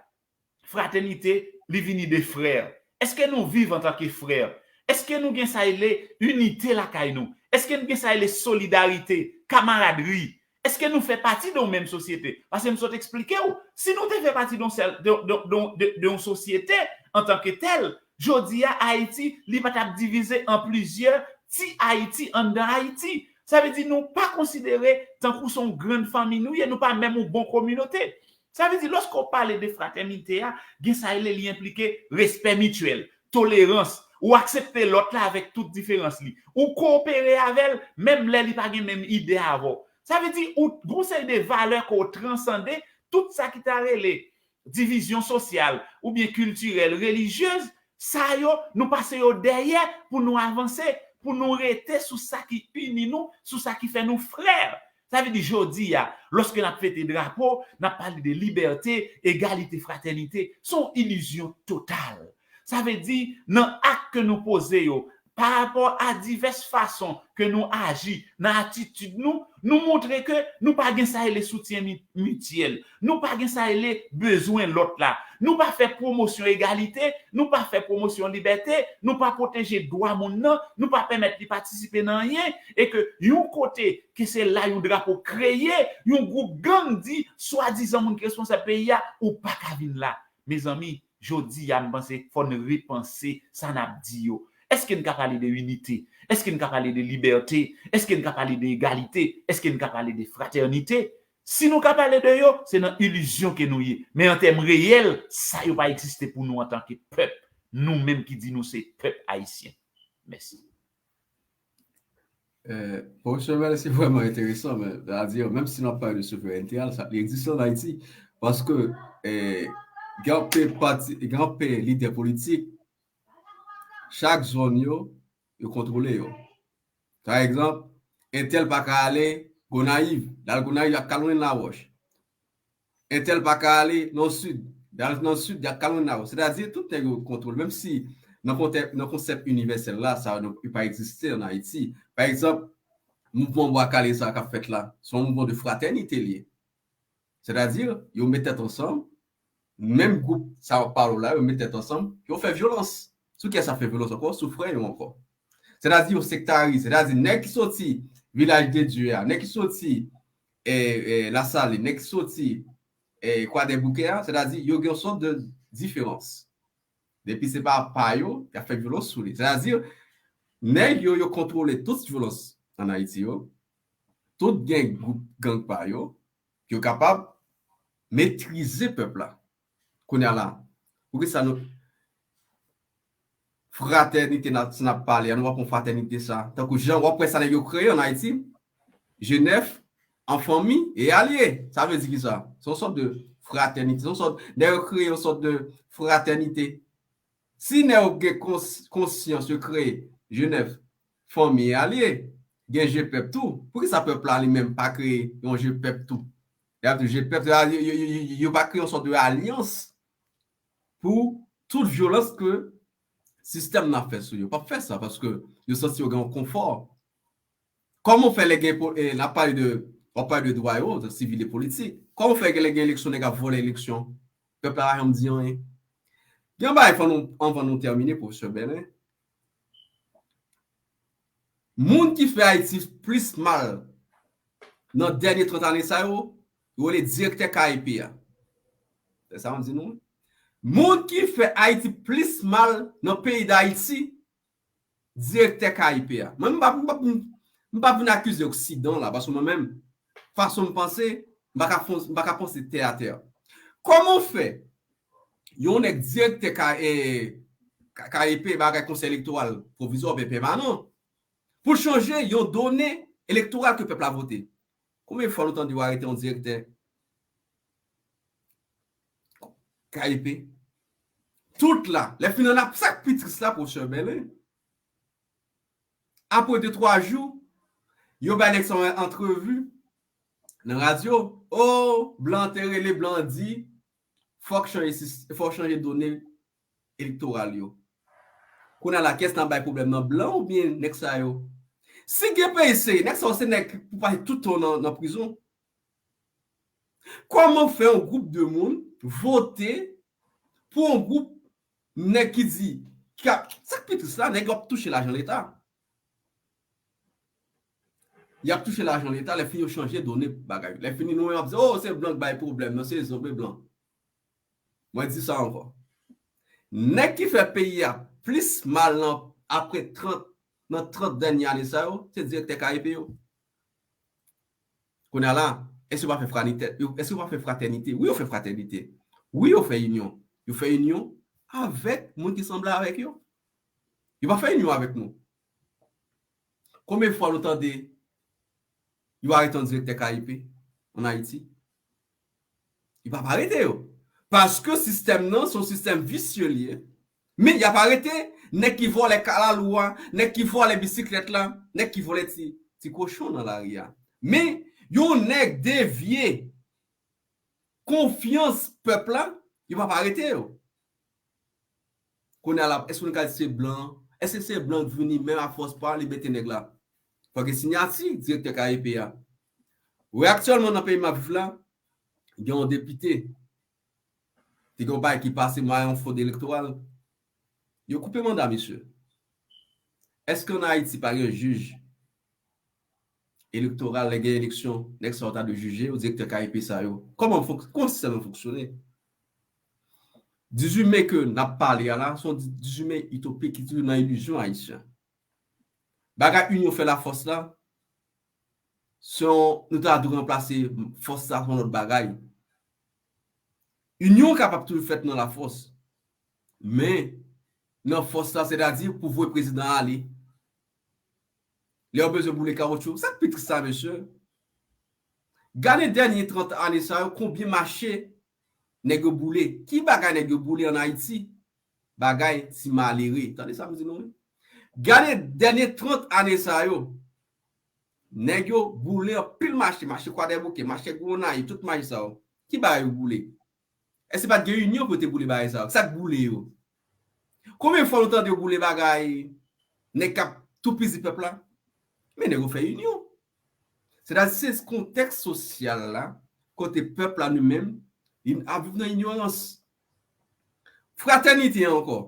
fratènite, li vini de frè. Èske nou viv antanke frè? Èske nou gen sa rele inite lakay nou? Èske nou gen sa rele solidarite, kamaradri? Èske nou fè pati de yon menm sosyete? Paske m sot eksplike w, si nou te fè pati de yon sèl, de, de, de, de, de yon sosyete antanke tèl, jodi a Ayiti, li pa t ap divize an plizyè ti Ayiti anndan Ayiti. Sa vle di nou pa konsidere tankou se yon grann fanmi nou ye, nou pa menm yon bon kominote. Sa vle di, lòske w pale de fratènite a, gen sa rele li enplike respè mityèl, tolerans, ou aksepte lòt la avèk tout diferans li. Ou kowopere avè l, menm lè li pa gen menm ide avè w. Sa vle di, ou gon seri de valè ke w transande tout sa ki ta rele divizyon sosyal oubyen kiltirèl, relijyez, sa yo, nou pase yo dèyè pou nou avanse, pou nou rete sou sa ki ini nou, sou sa ki fè nou frè. Sa vle di jodi a, lòske n ap fete drapo, n ap pale de libète, egalite, fratènite, se yon ilizyon total. Sa vle di, nan ak ke nou poze yo, pa rapò a divès fason ke nou aji, nan atitid nou, nou montre ke nou pa gen sa rele soutyen mi-, mityèl, nou pa gen sa rele bezwen lòt la, nou pa fè pwomosyon egalite, nou pa fè pwomosyon libète, nou pa pwoteje dwa moun nan, nou pa pèmèt li patisipe nan anyen, e ke yon kote ke se la yon drapo kreye, yon gwoup gang di, swadizan moun ki responsab peyi a, ou pa ka vin la. Mezanmi, jodi a, m panse fò n repanse sa n ap di yo. Èske n ka pale de inite? Èske n ka pale de libète? Èske n ka pale de egalite? Èske n ka pale de fratènite? Si nou ka pale de yo, se nan ilizyon ke nou ye. Men an tèm reyèl, sa yo pa egziste pou nou antanke pèp. Nou menm ki di nou se pèp ayisyen. Mèsi. Eh, Pwofesè Mel, se vrèman enteresan, men, sètadi, menm si n ap pale de souverènte a, sa, li egziste ann Ayiti, paske, eh, gen anpe pati, gen anpe lidè politik, chak zòn yo, yo kontwole yo. Pa egzanp, entèl pa ka ale Gonayiv, l al Gonayiv, y ap kalonnen Lawòch. Entèl pa ka ale nan sid, y al nan sid, y ap kalonnen Lawòch. Sètadi, tout nèg yo kontwole, menm si nan kontè-, nan konsèp inivèsèl la, sa yo pa egziste ann Ayiti. Pa egzanp, mouvman Bwa Kale sa k ap fèt la, se yon mouvman de fratènite li ye. Sètadi, yo met tèt ansanm, menm gwoup sa w ap pale w la, yo met tèt ansanm, yo fè vyolans. Sou kiyès y ap fè vyolans ankò? Sou frè yo ankò. Sètadi, yo sektarize. Sètadi, nèg ki soti Vilaj de Dye a, nèg ki soti, eh, eh, Lasalin, nèg ki soti, eh, Kwadèboukè a, sètadi, yo gen yon sòt de diferans. Depi se pa pa yo, y ap fè vyolans sou li. Sètadi, Nèg yo, yo kontwole tout vyolans ann Ayiti yo, tout gen gwoup gang pa yo, yo kapab metrize pèp la. Kounye a la, poukisa nou, fratènite, n ap, si n ap pale a, nou pa pran fratènite sa, tankou jan w ap wè sa nèg yo kreye ann Ayiti, G nèf, an fanmi e alye. Sa vle di ki sa? Se yon sòt de fratènite, se yon sòt, nèg yo kreye yon sòt de fratènite. Si nèg yo gen kons-, konsyans, yo kreye G nèf, fanmi e alye, gen G pèp tou, poukisa pèp la li menm pa kreye yon G pèp tou? Y ap di G pèp, yo, yo, yo, yo, yo pa kreye yon sòt de alyans pou tout vyolans ke sistèm nan ap fè sou yo. P ap fè sa, paske yo santi yo gen yon konfò. Kòman w fè lè gen po-, e, n ap pale de, w ap pale de dwa yo, sivil e politik. Kòman w fè lè gen eleksyon, nèg ap vòlè eleksyon? Pèp la pa janm di anyen. Gen yon bagay, fò nou, anvan nou tèmine, pwofesè Bèlen. Moun ki fè Ayiti plis mal nan dènye trant ane sa yo, yo rele direktè K E P a. Se sa m di nou. Moun ki fè Ayiti plis mal nan peyi Dayiti, direktè K E P a. Mwen, m pa, m pa, m pa vin akize Oksidan la, paske mwen menm, fason m panse, m pa ka fon-, m pa ka panse tè a tè. Kòman w fè yon nèg direktè K-, eh, K-, K E P, bagay Konsèy Elektoral Pwovizwa oubyen pèmanan, pou chanje yon done elektoral ke pèp la vote? Konbyen fwa nou tande yo arete yon direktè K E P? Tout la, lè fini an ap, sa k pi tris la, pwofesè Bèlen, apre de, twa jou, yo bay nèg sa yon antrevi nan radyo. O, blan te rele, blan di, fòk chanje sis-, fòk chanje done elektoral yo. Kounye a la, kiyès nan bay pwoblèm nan, blan oubyen nèg sa yo? Si gen peyi serye, nèg sa yo se nèg pou pase tout tan nan, nan prizon. Kòman fè yon gwoup de moun vote pou yon gwoup nèg ki di, ki ap, sa k pi tris la, nèg yo ap touche lajan Leta. Y ap touche lajan Leta, lè fini yo chanje done bagay. Lè fini nou menm ap di, o, se blan k bay pwoblèm nan, se zonbe blan. Mwen di sa ankò. Nèg ki fè peyi a plis mal nan apre trant, nan trant dènye ane sa yo, se direktè K E P yo. Kounye a la, èske yo pa fè fratènite? Èske yo pa fè fratènite? Wi, yo fè fratènite. Wi, yo fè inyon. Yo fè inyon avèk moun ki sanble avèk yo. Yo pa fè inyon avèk nou. Konbyen fwa nou tande yo arete yon direktè K E P ann Ayiti? Yo p ap arete yo. Paske sistèm nan se yon sistèm visye li ye. Men y ap arete nèg ki vòlè kalalou a, nèg ki vòlè bisiklèt la, nèg ki vòlè ti, ti kochon nan lari a. Men yon nèg devye konfyans pèp la, yo p ap arete yo. Kounye a la, èske nou ka di se blan? Èske se blan k vini menm afòs pa li mete nèg la? Fòk gen siyati direktè K E P a. Wi, aktyèlman nan peyi m ap viv la, gen yon depite, te gen yon bagay ki pase, mwa yon fwod elektoral. Yo koupe manda misye. Èske ann Ayiti pa gen jij elektoral, lè gen eleksyon, nèg sa yo ta dwe jije yo, direktè K E P sa yo? Kòman fonk-, kòman sistèm nan fonksyone? Dizuit me ke n ap pale a la, se yon di-, dizuit me itopik ki toujou nan ilizyon ayisyen. Bagay inyon fè lafòs la, se yon, nou ta dwe ranplase fòs la pa yon lòt bagay. Inyon kapab toujou fèt nan lafòs. Men, nan fòs la, sètadi pou voye prezidan ale. Lè yo bezwen boule kawotchou, sa k pi tris la, mesye? Gade dènye trant ane sa yo, konbyen mache nèg yo boule? Ki bagay nèg yo boule ann Ayiti? Bagay ti malere. Tande sa m di nou, wi. Gade dènye trant ane sa yo, nèg yo boule anpil mache, mache Kwadèbouke, mache Gwo Nayif, tout mache sa yo. Ki bagay yo boule? Èske pa t gen inyon pou yo te boule bagay sa yo? Sa k boule yo? Konbyen fwa nou tande yo boule bagay nèg k ap toupizi pèp la? Men nèg yo fè inyon. Sètadi se kontèks sosyal la, kote pèp la li menm, li ap viv nan inyorans. Fratènite an ankò.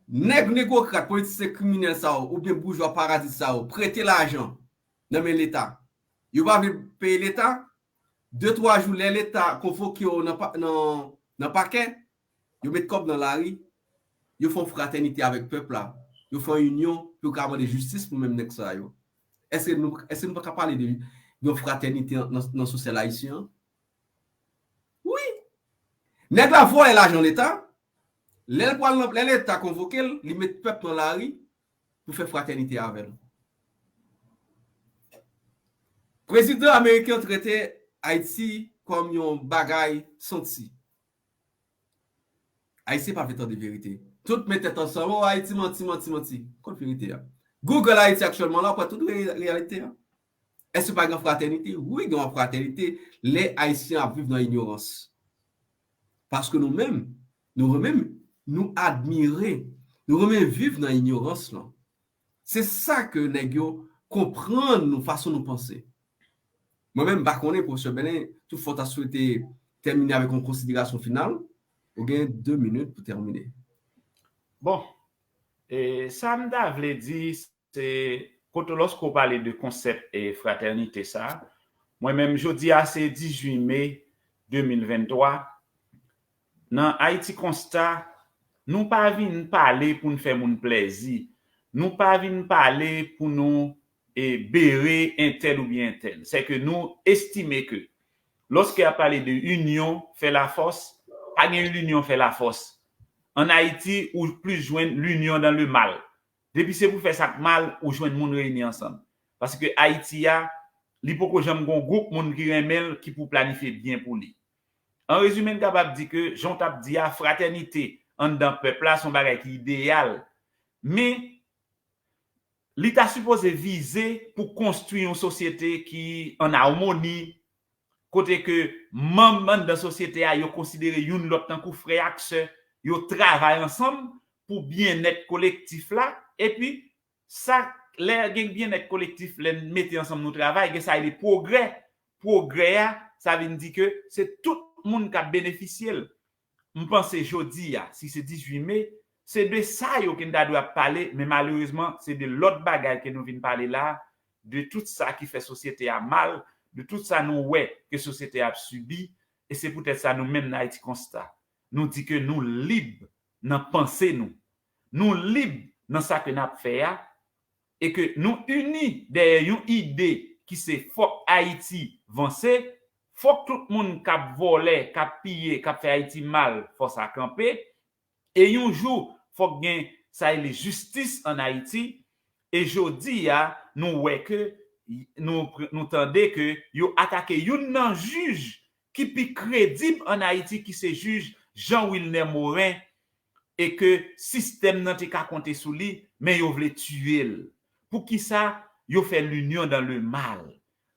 Nèg negwokrat, politisyen kriminèl sa yo, oubyen boujwa paradi sa yo, prete lajan nan men Leta. Yo pa vle peye Leta, de, twa jou lè Leta konvoke yo nan pa-, nan, nan pakè, yo met kòb nan lari, yo fè yon fratènite avèk pèp la. yo fè yon inyon pou yo ka mande jistis pou menm nèg sa yo. Èske nou, èske nou pa ka pale de yon fratènite nan, nan sosyal ayisyen an? Wi. Nèg la vòlè lajan Leta, lè l pral nan, lè Leta konvoke l, li met pèp nan lari pou fè fratènite avè l. Prezidan ameriken an trete Ayiti kòm yon bagay santi. Ayisyen pa vle tande verite. Tout met tèt ansanm, oh, Ayiti manti, manti, manti. Kot verite a? Google Ayiti aktyèlman la, w ap wè tout re-, reyalite a. Èske pa gen fratènite? Wi, gen fratènite lè Ayisyen ap viv nan inyorans. Paske nou menm, nou renmen, nou admire, nou renmen viv nan inyorans lan. Se sa ke nèg yo konprann nou, fason nou panse. Mwen menm, m pa konnen, Pwofesè Bèlen, toutfwa w ta swete tèmine avèk yon konsiderasyon final, ou gen de minit pou tèmine. Bon, e, sa m ta vle di, se kote lòske w pale de konsèp e fratènite sa, mwen menm, jodi a, se dizuit me de mil venntwa, nan Ayiti Konsta, nou pa vin pale pou n fè moun plèzi. Nou pa vin pale pou nou e, bere entèl oubyen entèl. Sèke nou estime ke lòske y ap pale de inyon fè lafòs, pa gen linyon fè lafòs. Ann Ayiti, ou plis jwenn linyon dan le mal. Depi se pou fè sa k mal, ou jwenn moun reyini ansanm. Paske Ayiti a, li poko janm gon gwoup moun ki renmen l, ki pou planifye byen pou li. An rezime, n kapab di ke, jan w t ap di a, fratènite anndan pèp la se yon bagay ki ideyal. Men, li ta sipoze vize pou konstwi yon sosyete ki an amoni, kote ke manm anndan sosyete a yo konsidere youn lòt tankou frè ak sè, yo travay ansanm pou byennèt kolektif la, epi sa, lè gen byennèt kolektif, lè n mete ansanm nou travay, gen sa rele pwogrè. Pwogrè a, sa vin di ke se tout moun k ap benefisye l. M panse jodi a, si se dizuit me, se de sa yo ke n ta dwe ap pale, men malerezman, se de lòt bagay ke nou vin pale la, de tout sa ki fè sosyete a mal, de tout sa nou wè ke sosyete a ap sibi, e se poutèt sa nou menm nan Ayiti Konsta, nou di ke nou lib nan panse nou, nou lib nan sa ke n ap fè a, e ke nou ini dèyè yon ide ki se fòk Ayiti vanse, fòk tout moun k ap vòlè, k ap piye, k ap fè Ayiti mal, fò sa kanpe. E yon jou, fòk gen sa rele jistis ann Ayiti. E jodi a, nou wè ke, nou, nou tande ke yo atake youn nan jij ki pi kredib ann Ayiti, ki se jij Jean Wilner Morin, e ke sistèm nan te ka konte sou li, men yo vle tiye l. Poukisa yo fè linyon dan le mal?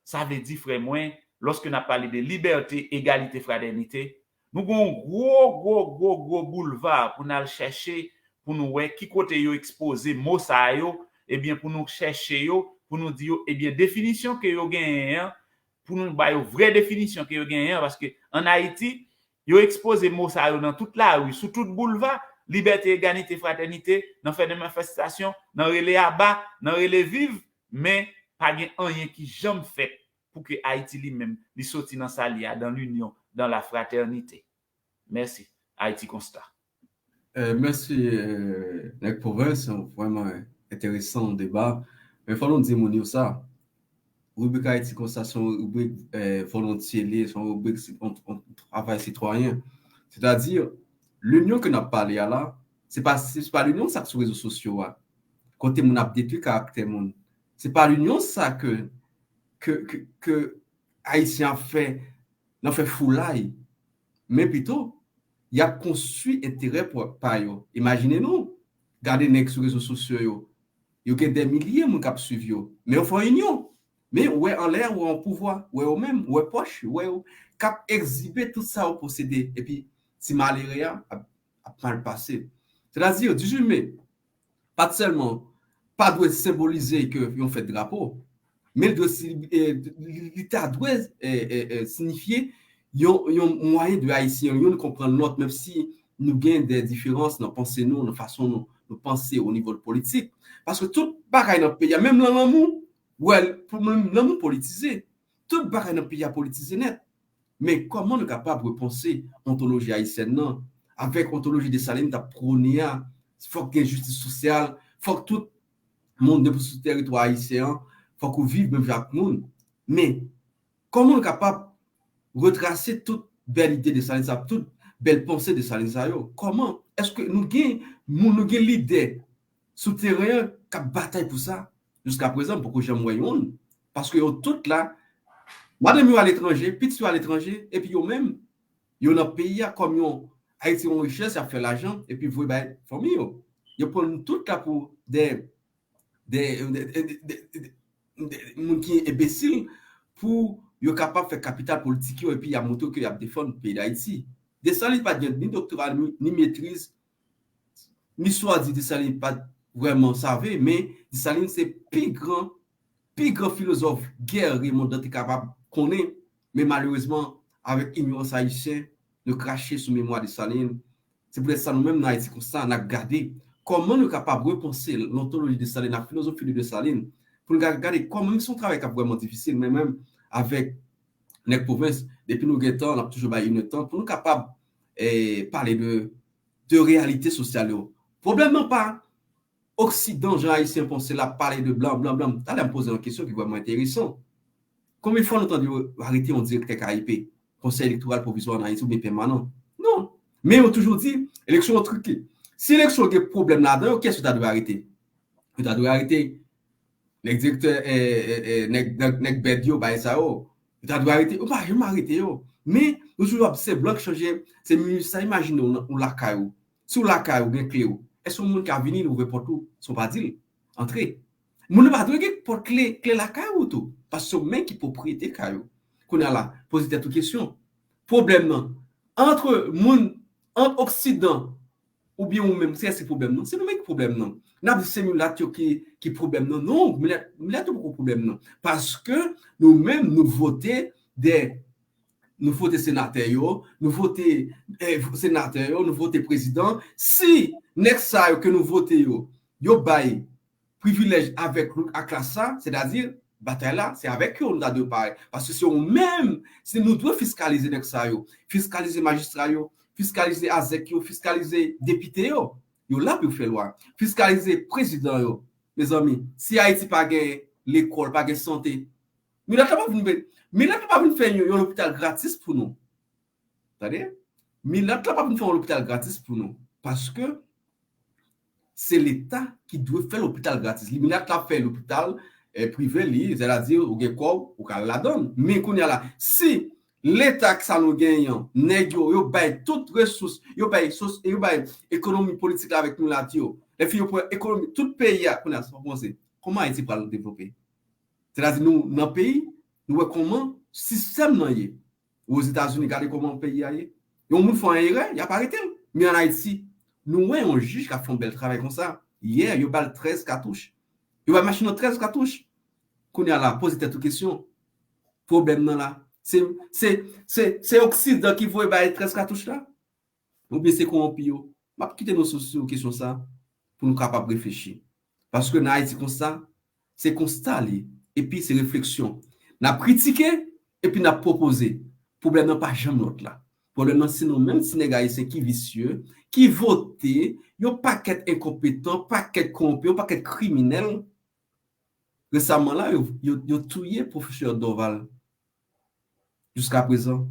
Sa vle di, frè mwen, lòske n ap pale de libète, egalite, fratènite, nou gen yon gwo, gwo, gwo, gwo boulva pou n al chèche, pou nou wè ki kote yo ekspoze mo sa yo, ebyen, pou nou chèche yo, pou nou di yo, ebyen, definisyon ke yo genyen an, pou nou ba yo vrè definisyon ke yo genyen an, paske ann Ayiti, yo ekspoze mo sa yo nan tout lari, sou tout boulva, libète, egalite, fratènite, nan fè de manifestasyon, nan rele aba, nan rele viv, men pa gen anyen ki janm fèt pou ke Ayiti li menm, li soti nan sa li a, dans l'union, dans la fraternité. Mèsi. Ayiti Konsta. Mèsi, nèg pwovens, se vrèman enteresan deba. Men fò nou di moun yo sa, ribrik Ayiti Konsta se yon ribrik volontye li ye, se yon ribrik, se yon, yon travay sitwayen. Sètadi, linyon ke n ap pale a la, se pa, se pa linyon sa k sou rezo sosyo a, kote moun ap detwi karaktè moun. Se pa linyon sa ke, ke, ke, ke Ayisyen ap fè nan fè foulay, men pito, y ap konstwi enterè pa yo. Imajine nou, gade nèg sou rezo sosyo yo, yo gen dè milye moun k ap swiv yo, men yo fè yon inyon. Men ou wè anlè, ou wè yon pouvwa, ou wè yo menm, ou wè pòch, ou wè yo k ap egzibe tout sa yo posede, epi ti malere a ap, ap mal pase. Sètadi, dizuit me, pa t sèlman, pa dwe senbolize ke yon fèt drapo, men li dwe, li ta dwe sinifye yon, yon mwayen de Ayisyen youn konprann lòt, menm si nou gen de diferans nan panse nou, nan fason nou, nou panse o nivo politik. Paske tout bagay nan peyi a, menm nan lanmou, wè, pou menm lanmou politize. Tout bagay nan peyi a politize nèt. Men kòman nou kapab repanse ontoloji ayisyèn nan avèk ontoloji Desalin t ap pwone a? Fòk gen jistis sosyal, fòk tout moun depi sou teritwa ayisyen an, fòk ou viv menm jan ak moun. Men, kòman nou kapab retrase tout bèl ide Desalin sa, tout bèl panse Desalin sa yo? Kòman? Èske nou gen moun, nou gen lidè sou teren an k ap batay pou sa? Jiska prezan, m poko janm wè youn. Paske yo tout la, madanm yo aletranje, pitit yo aletranje, epi yo menm, yo nan peyi a kòm yon Ayiti yon richès, y ap fè lajan, epi voye bay fanmi yo. Yo pran nou tout la pou de, de, de, de, de, de, de moun ki enbesil pou yo kapab fè kapital politik yo, epi y ap montre ke y ap defann peyi Dayiti. Desalin pa t gen ni doktora, ni, ni metriz, ni swa di Desalin pa t vrèman save, men Desalin se pi gran, pi gran filozòf gè Raymond Dan te kapab konnen, men malerezman, avèk ignorans ayisyen, nou krache sou memwa Desalin. Se poutèt sa nou menm nan Ayiti konsa, n ap gade kòman nou kapab repanse lontoloji Desalin, la filozofi de Desalin, pou nou gade, gade kòman, se yon travay k ap vrèman difisil, men menm avèk nèg pwovens, depi nou gen tan, n ap toujou bay inèdtan pou nou kapab eh, pale de, de reyalite sosyal yo. Pwoblèm nan pa Oksidan, jan Ayisyen panse l ap pale de blan, blan, blan. Talè m poze yon kesyon ki vrèman enteresan. Konbyen fwa nou tande yo arete yon direktè K E P, Konsèy Elektoral Pwovizwa an Ayiti, oubyen pèmanan? Non. Men yo toujou di, eleksyon yo trike. Si eleksyon gen pwoblèm ladan yo, kiyès yo ta dwe arete? Yo ta dwe arete nèg direktè, eh, eh, eh, nèg, nèg, nèg bèd yo, bagay sa yo. Yo ta dwe arete, yo pa janm arete yo. Men, nou toujou ap se blan k chanje, se minis sa, imajine w nan, ou lakay ou. Si w lakay ou gen kle w, èske yon moun ka vini, l ouvè pòt ou, san w pa di l, antre? Moun nan pa dwe gen pòt kle, kle lakay ou tou, paske se w menm ki pwopriyetè kay ou. Kounye a la, poze tèt ou kesyon. Pwoblèm nan, ant moun, ant Oksidan, oubyen ou menm, se, se pwoblèm nan. Se nou menm ki pwoblèm nan. N ap di se milat yo ki, ki pwoblèm nan. Non, milat, milat yo poko pwoblèm nan. Paske nou menm, nou vote de, nou vote senatè yo, nou vote, eh, senatè yo, nou vote prezidan. Si nèg sa yo ke nou vote yo, yo bay privilèj avèk lout a klas sa, sètadi, batay la, se avèk yo nou ta dwe pare. Paske se yo menm, se nou dwe fiskalize nèg sa yo, fiskalize majistra yo, fiskalize azèk yo, fiskalize depite yo. Yo la pou yo fè lwa. Fiskalize prezidan yo. Mezanmi, si Ayiti pa gen lekòl, pa gen sante, milat la pa vin, milat la pa vin fè yon, yon lopital gratis pou nou. Tande? Milat la pa vin fè yon lopital gratis pou nou. Paske se Leta ki dwe fè lopital gratis. Li milat la fè lopital, eh, prive li, sètadi ou gen kòb, ou ka al ladan l. Men kounye a la, si Leta sa nou genyen an, nèg yo, yo bay tout resous, yo bay sos, yo bay ekonomi politik la avèk milat yo. Lè fini yo pran ekonomi tout peyi a, kounye a sa w panse? Kòman Ayiti pral devlope? Sètadi nou nan peyi, nou wè kòman sistèm nan ye. Ozetazini, gade kòman peyi a ye. Yon moun fè yon erè, y ap arete l. Men ann Ayiti, nou wè yon jij k ap fè yon bèl travay konsa. Yè, yo ba l trèz katouch. Yo bay machin nan trèz katouch. Kounye a la, poze tèt ou kesyon. Pwoblèm nan la, se, se, se, se Oksidan ki voye bay trèz katouch la? Oubyen se kowonpi yo? M ap kite nou sou, sou kesyon sa pou nou kapab reflechi. Paske nan Ayiti konsa, se konsta li, epi se refleksyon. N ap kritike, epi n ap pwopoze. Pwoblèm nan pa janm lòt la. Pwoblèm nan se nou menm ti nèg ayisyen ki visye, ki vote yon pakèt enkonpetan, pakèt kowonpi, yon pakèt kriminèl. Resaman la, yo, yo, yo touye pwofesè Dorval. Jiska prezan,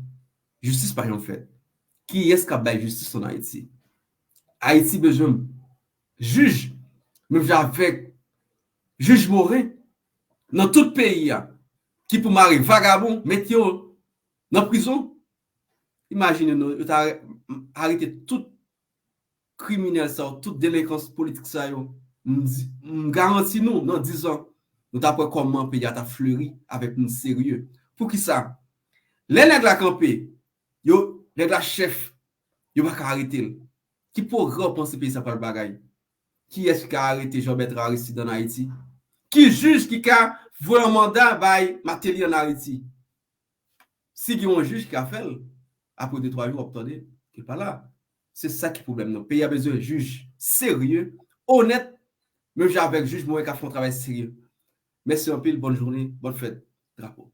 jistis pa janm fèt. Kiyès k ap bay jistis ann Ayiti? Ayiti bezwen jij, menm jan avèk jij Moren, nan tout peyi a, ki pou mare vagabon, mete yo nan prizon. Imajine nou, yo ta arete tout kriminèl sa yo, tout delenkans politik sa yo, m di, m garanti nou, nan diz an, nou t ap wè kòman peyi a t ap fleri avèk moun serye. Poukisa? Lè nèg la kanpe, yo, nèg la chèf, yo pa ka arete l. Ki pwogrè w panse peyi sa pral bagay? Kiyès ki ka arete Jean Bertrand Aristide ann Ayiti? Ki jij ki ka voye yon manda bay Martelly ann Ayiti? Si gen yon jij ki ka fè l, apre de twa jou, w ap tande ke l pa la. Se sa ki pwoblèm nan. Peyi a bezwen jij serye, onèt, menm jan avèk jij Moren k ap fè yon travay serye. Mèsi anpil, bòn jounen, bòn fèt drapo.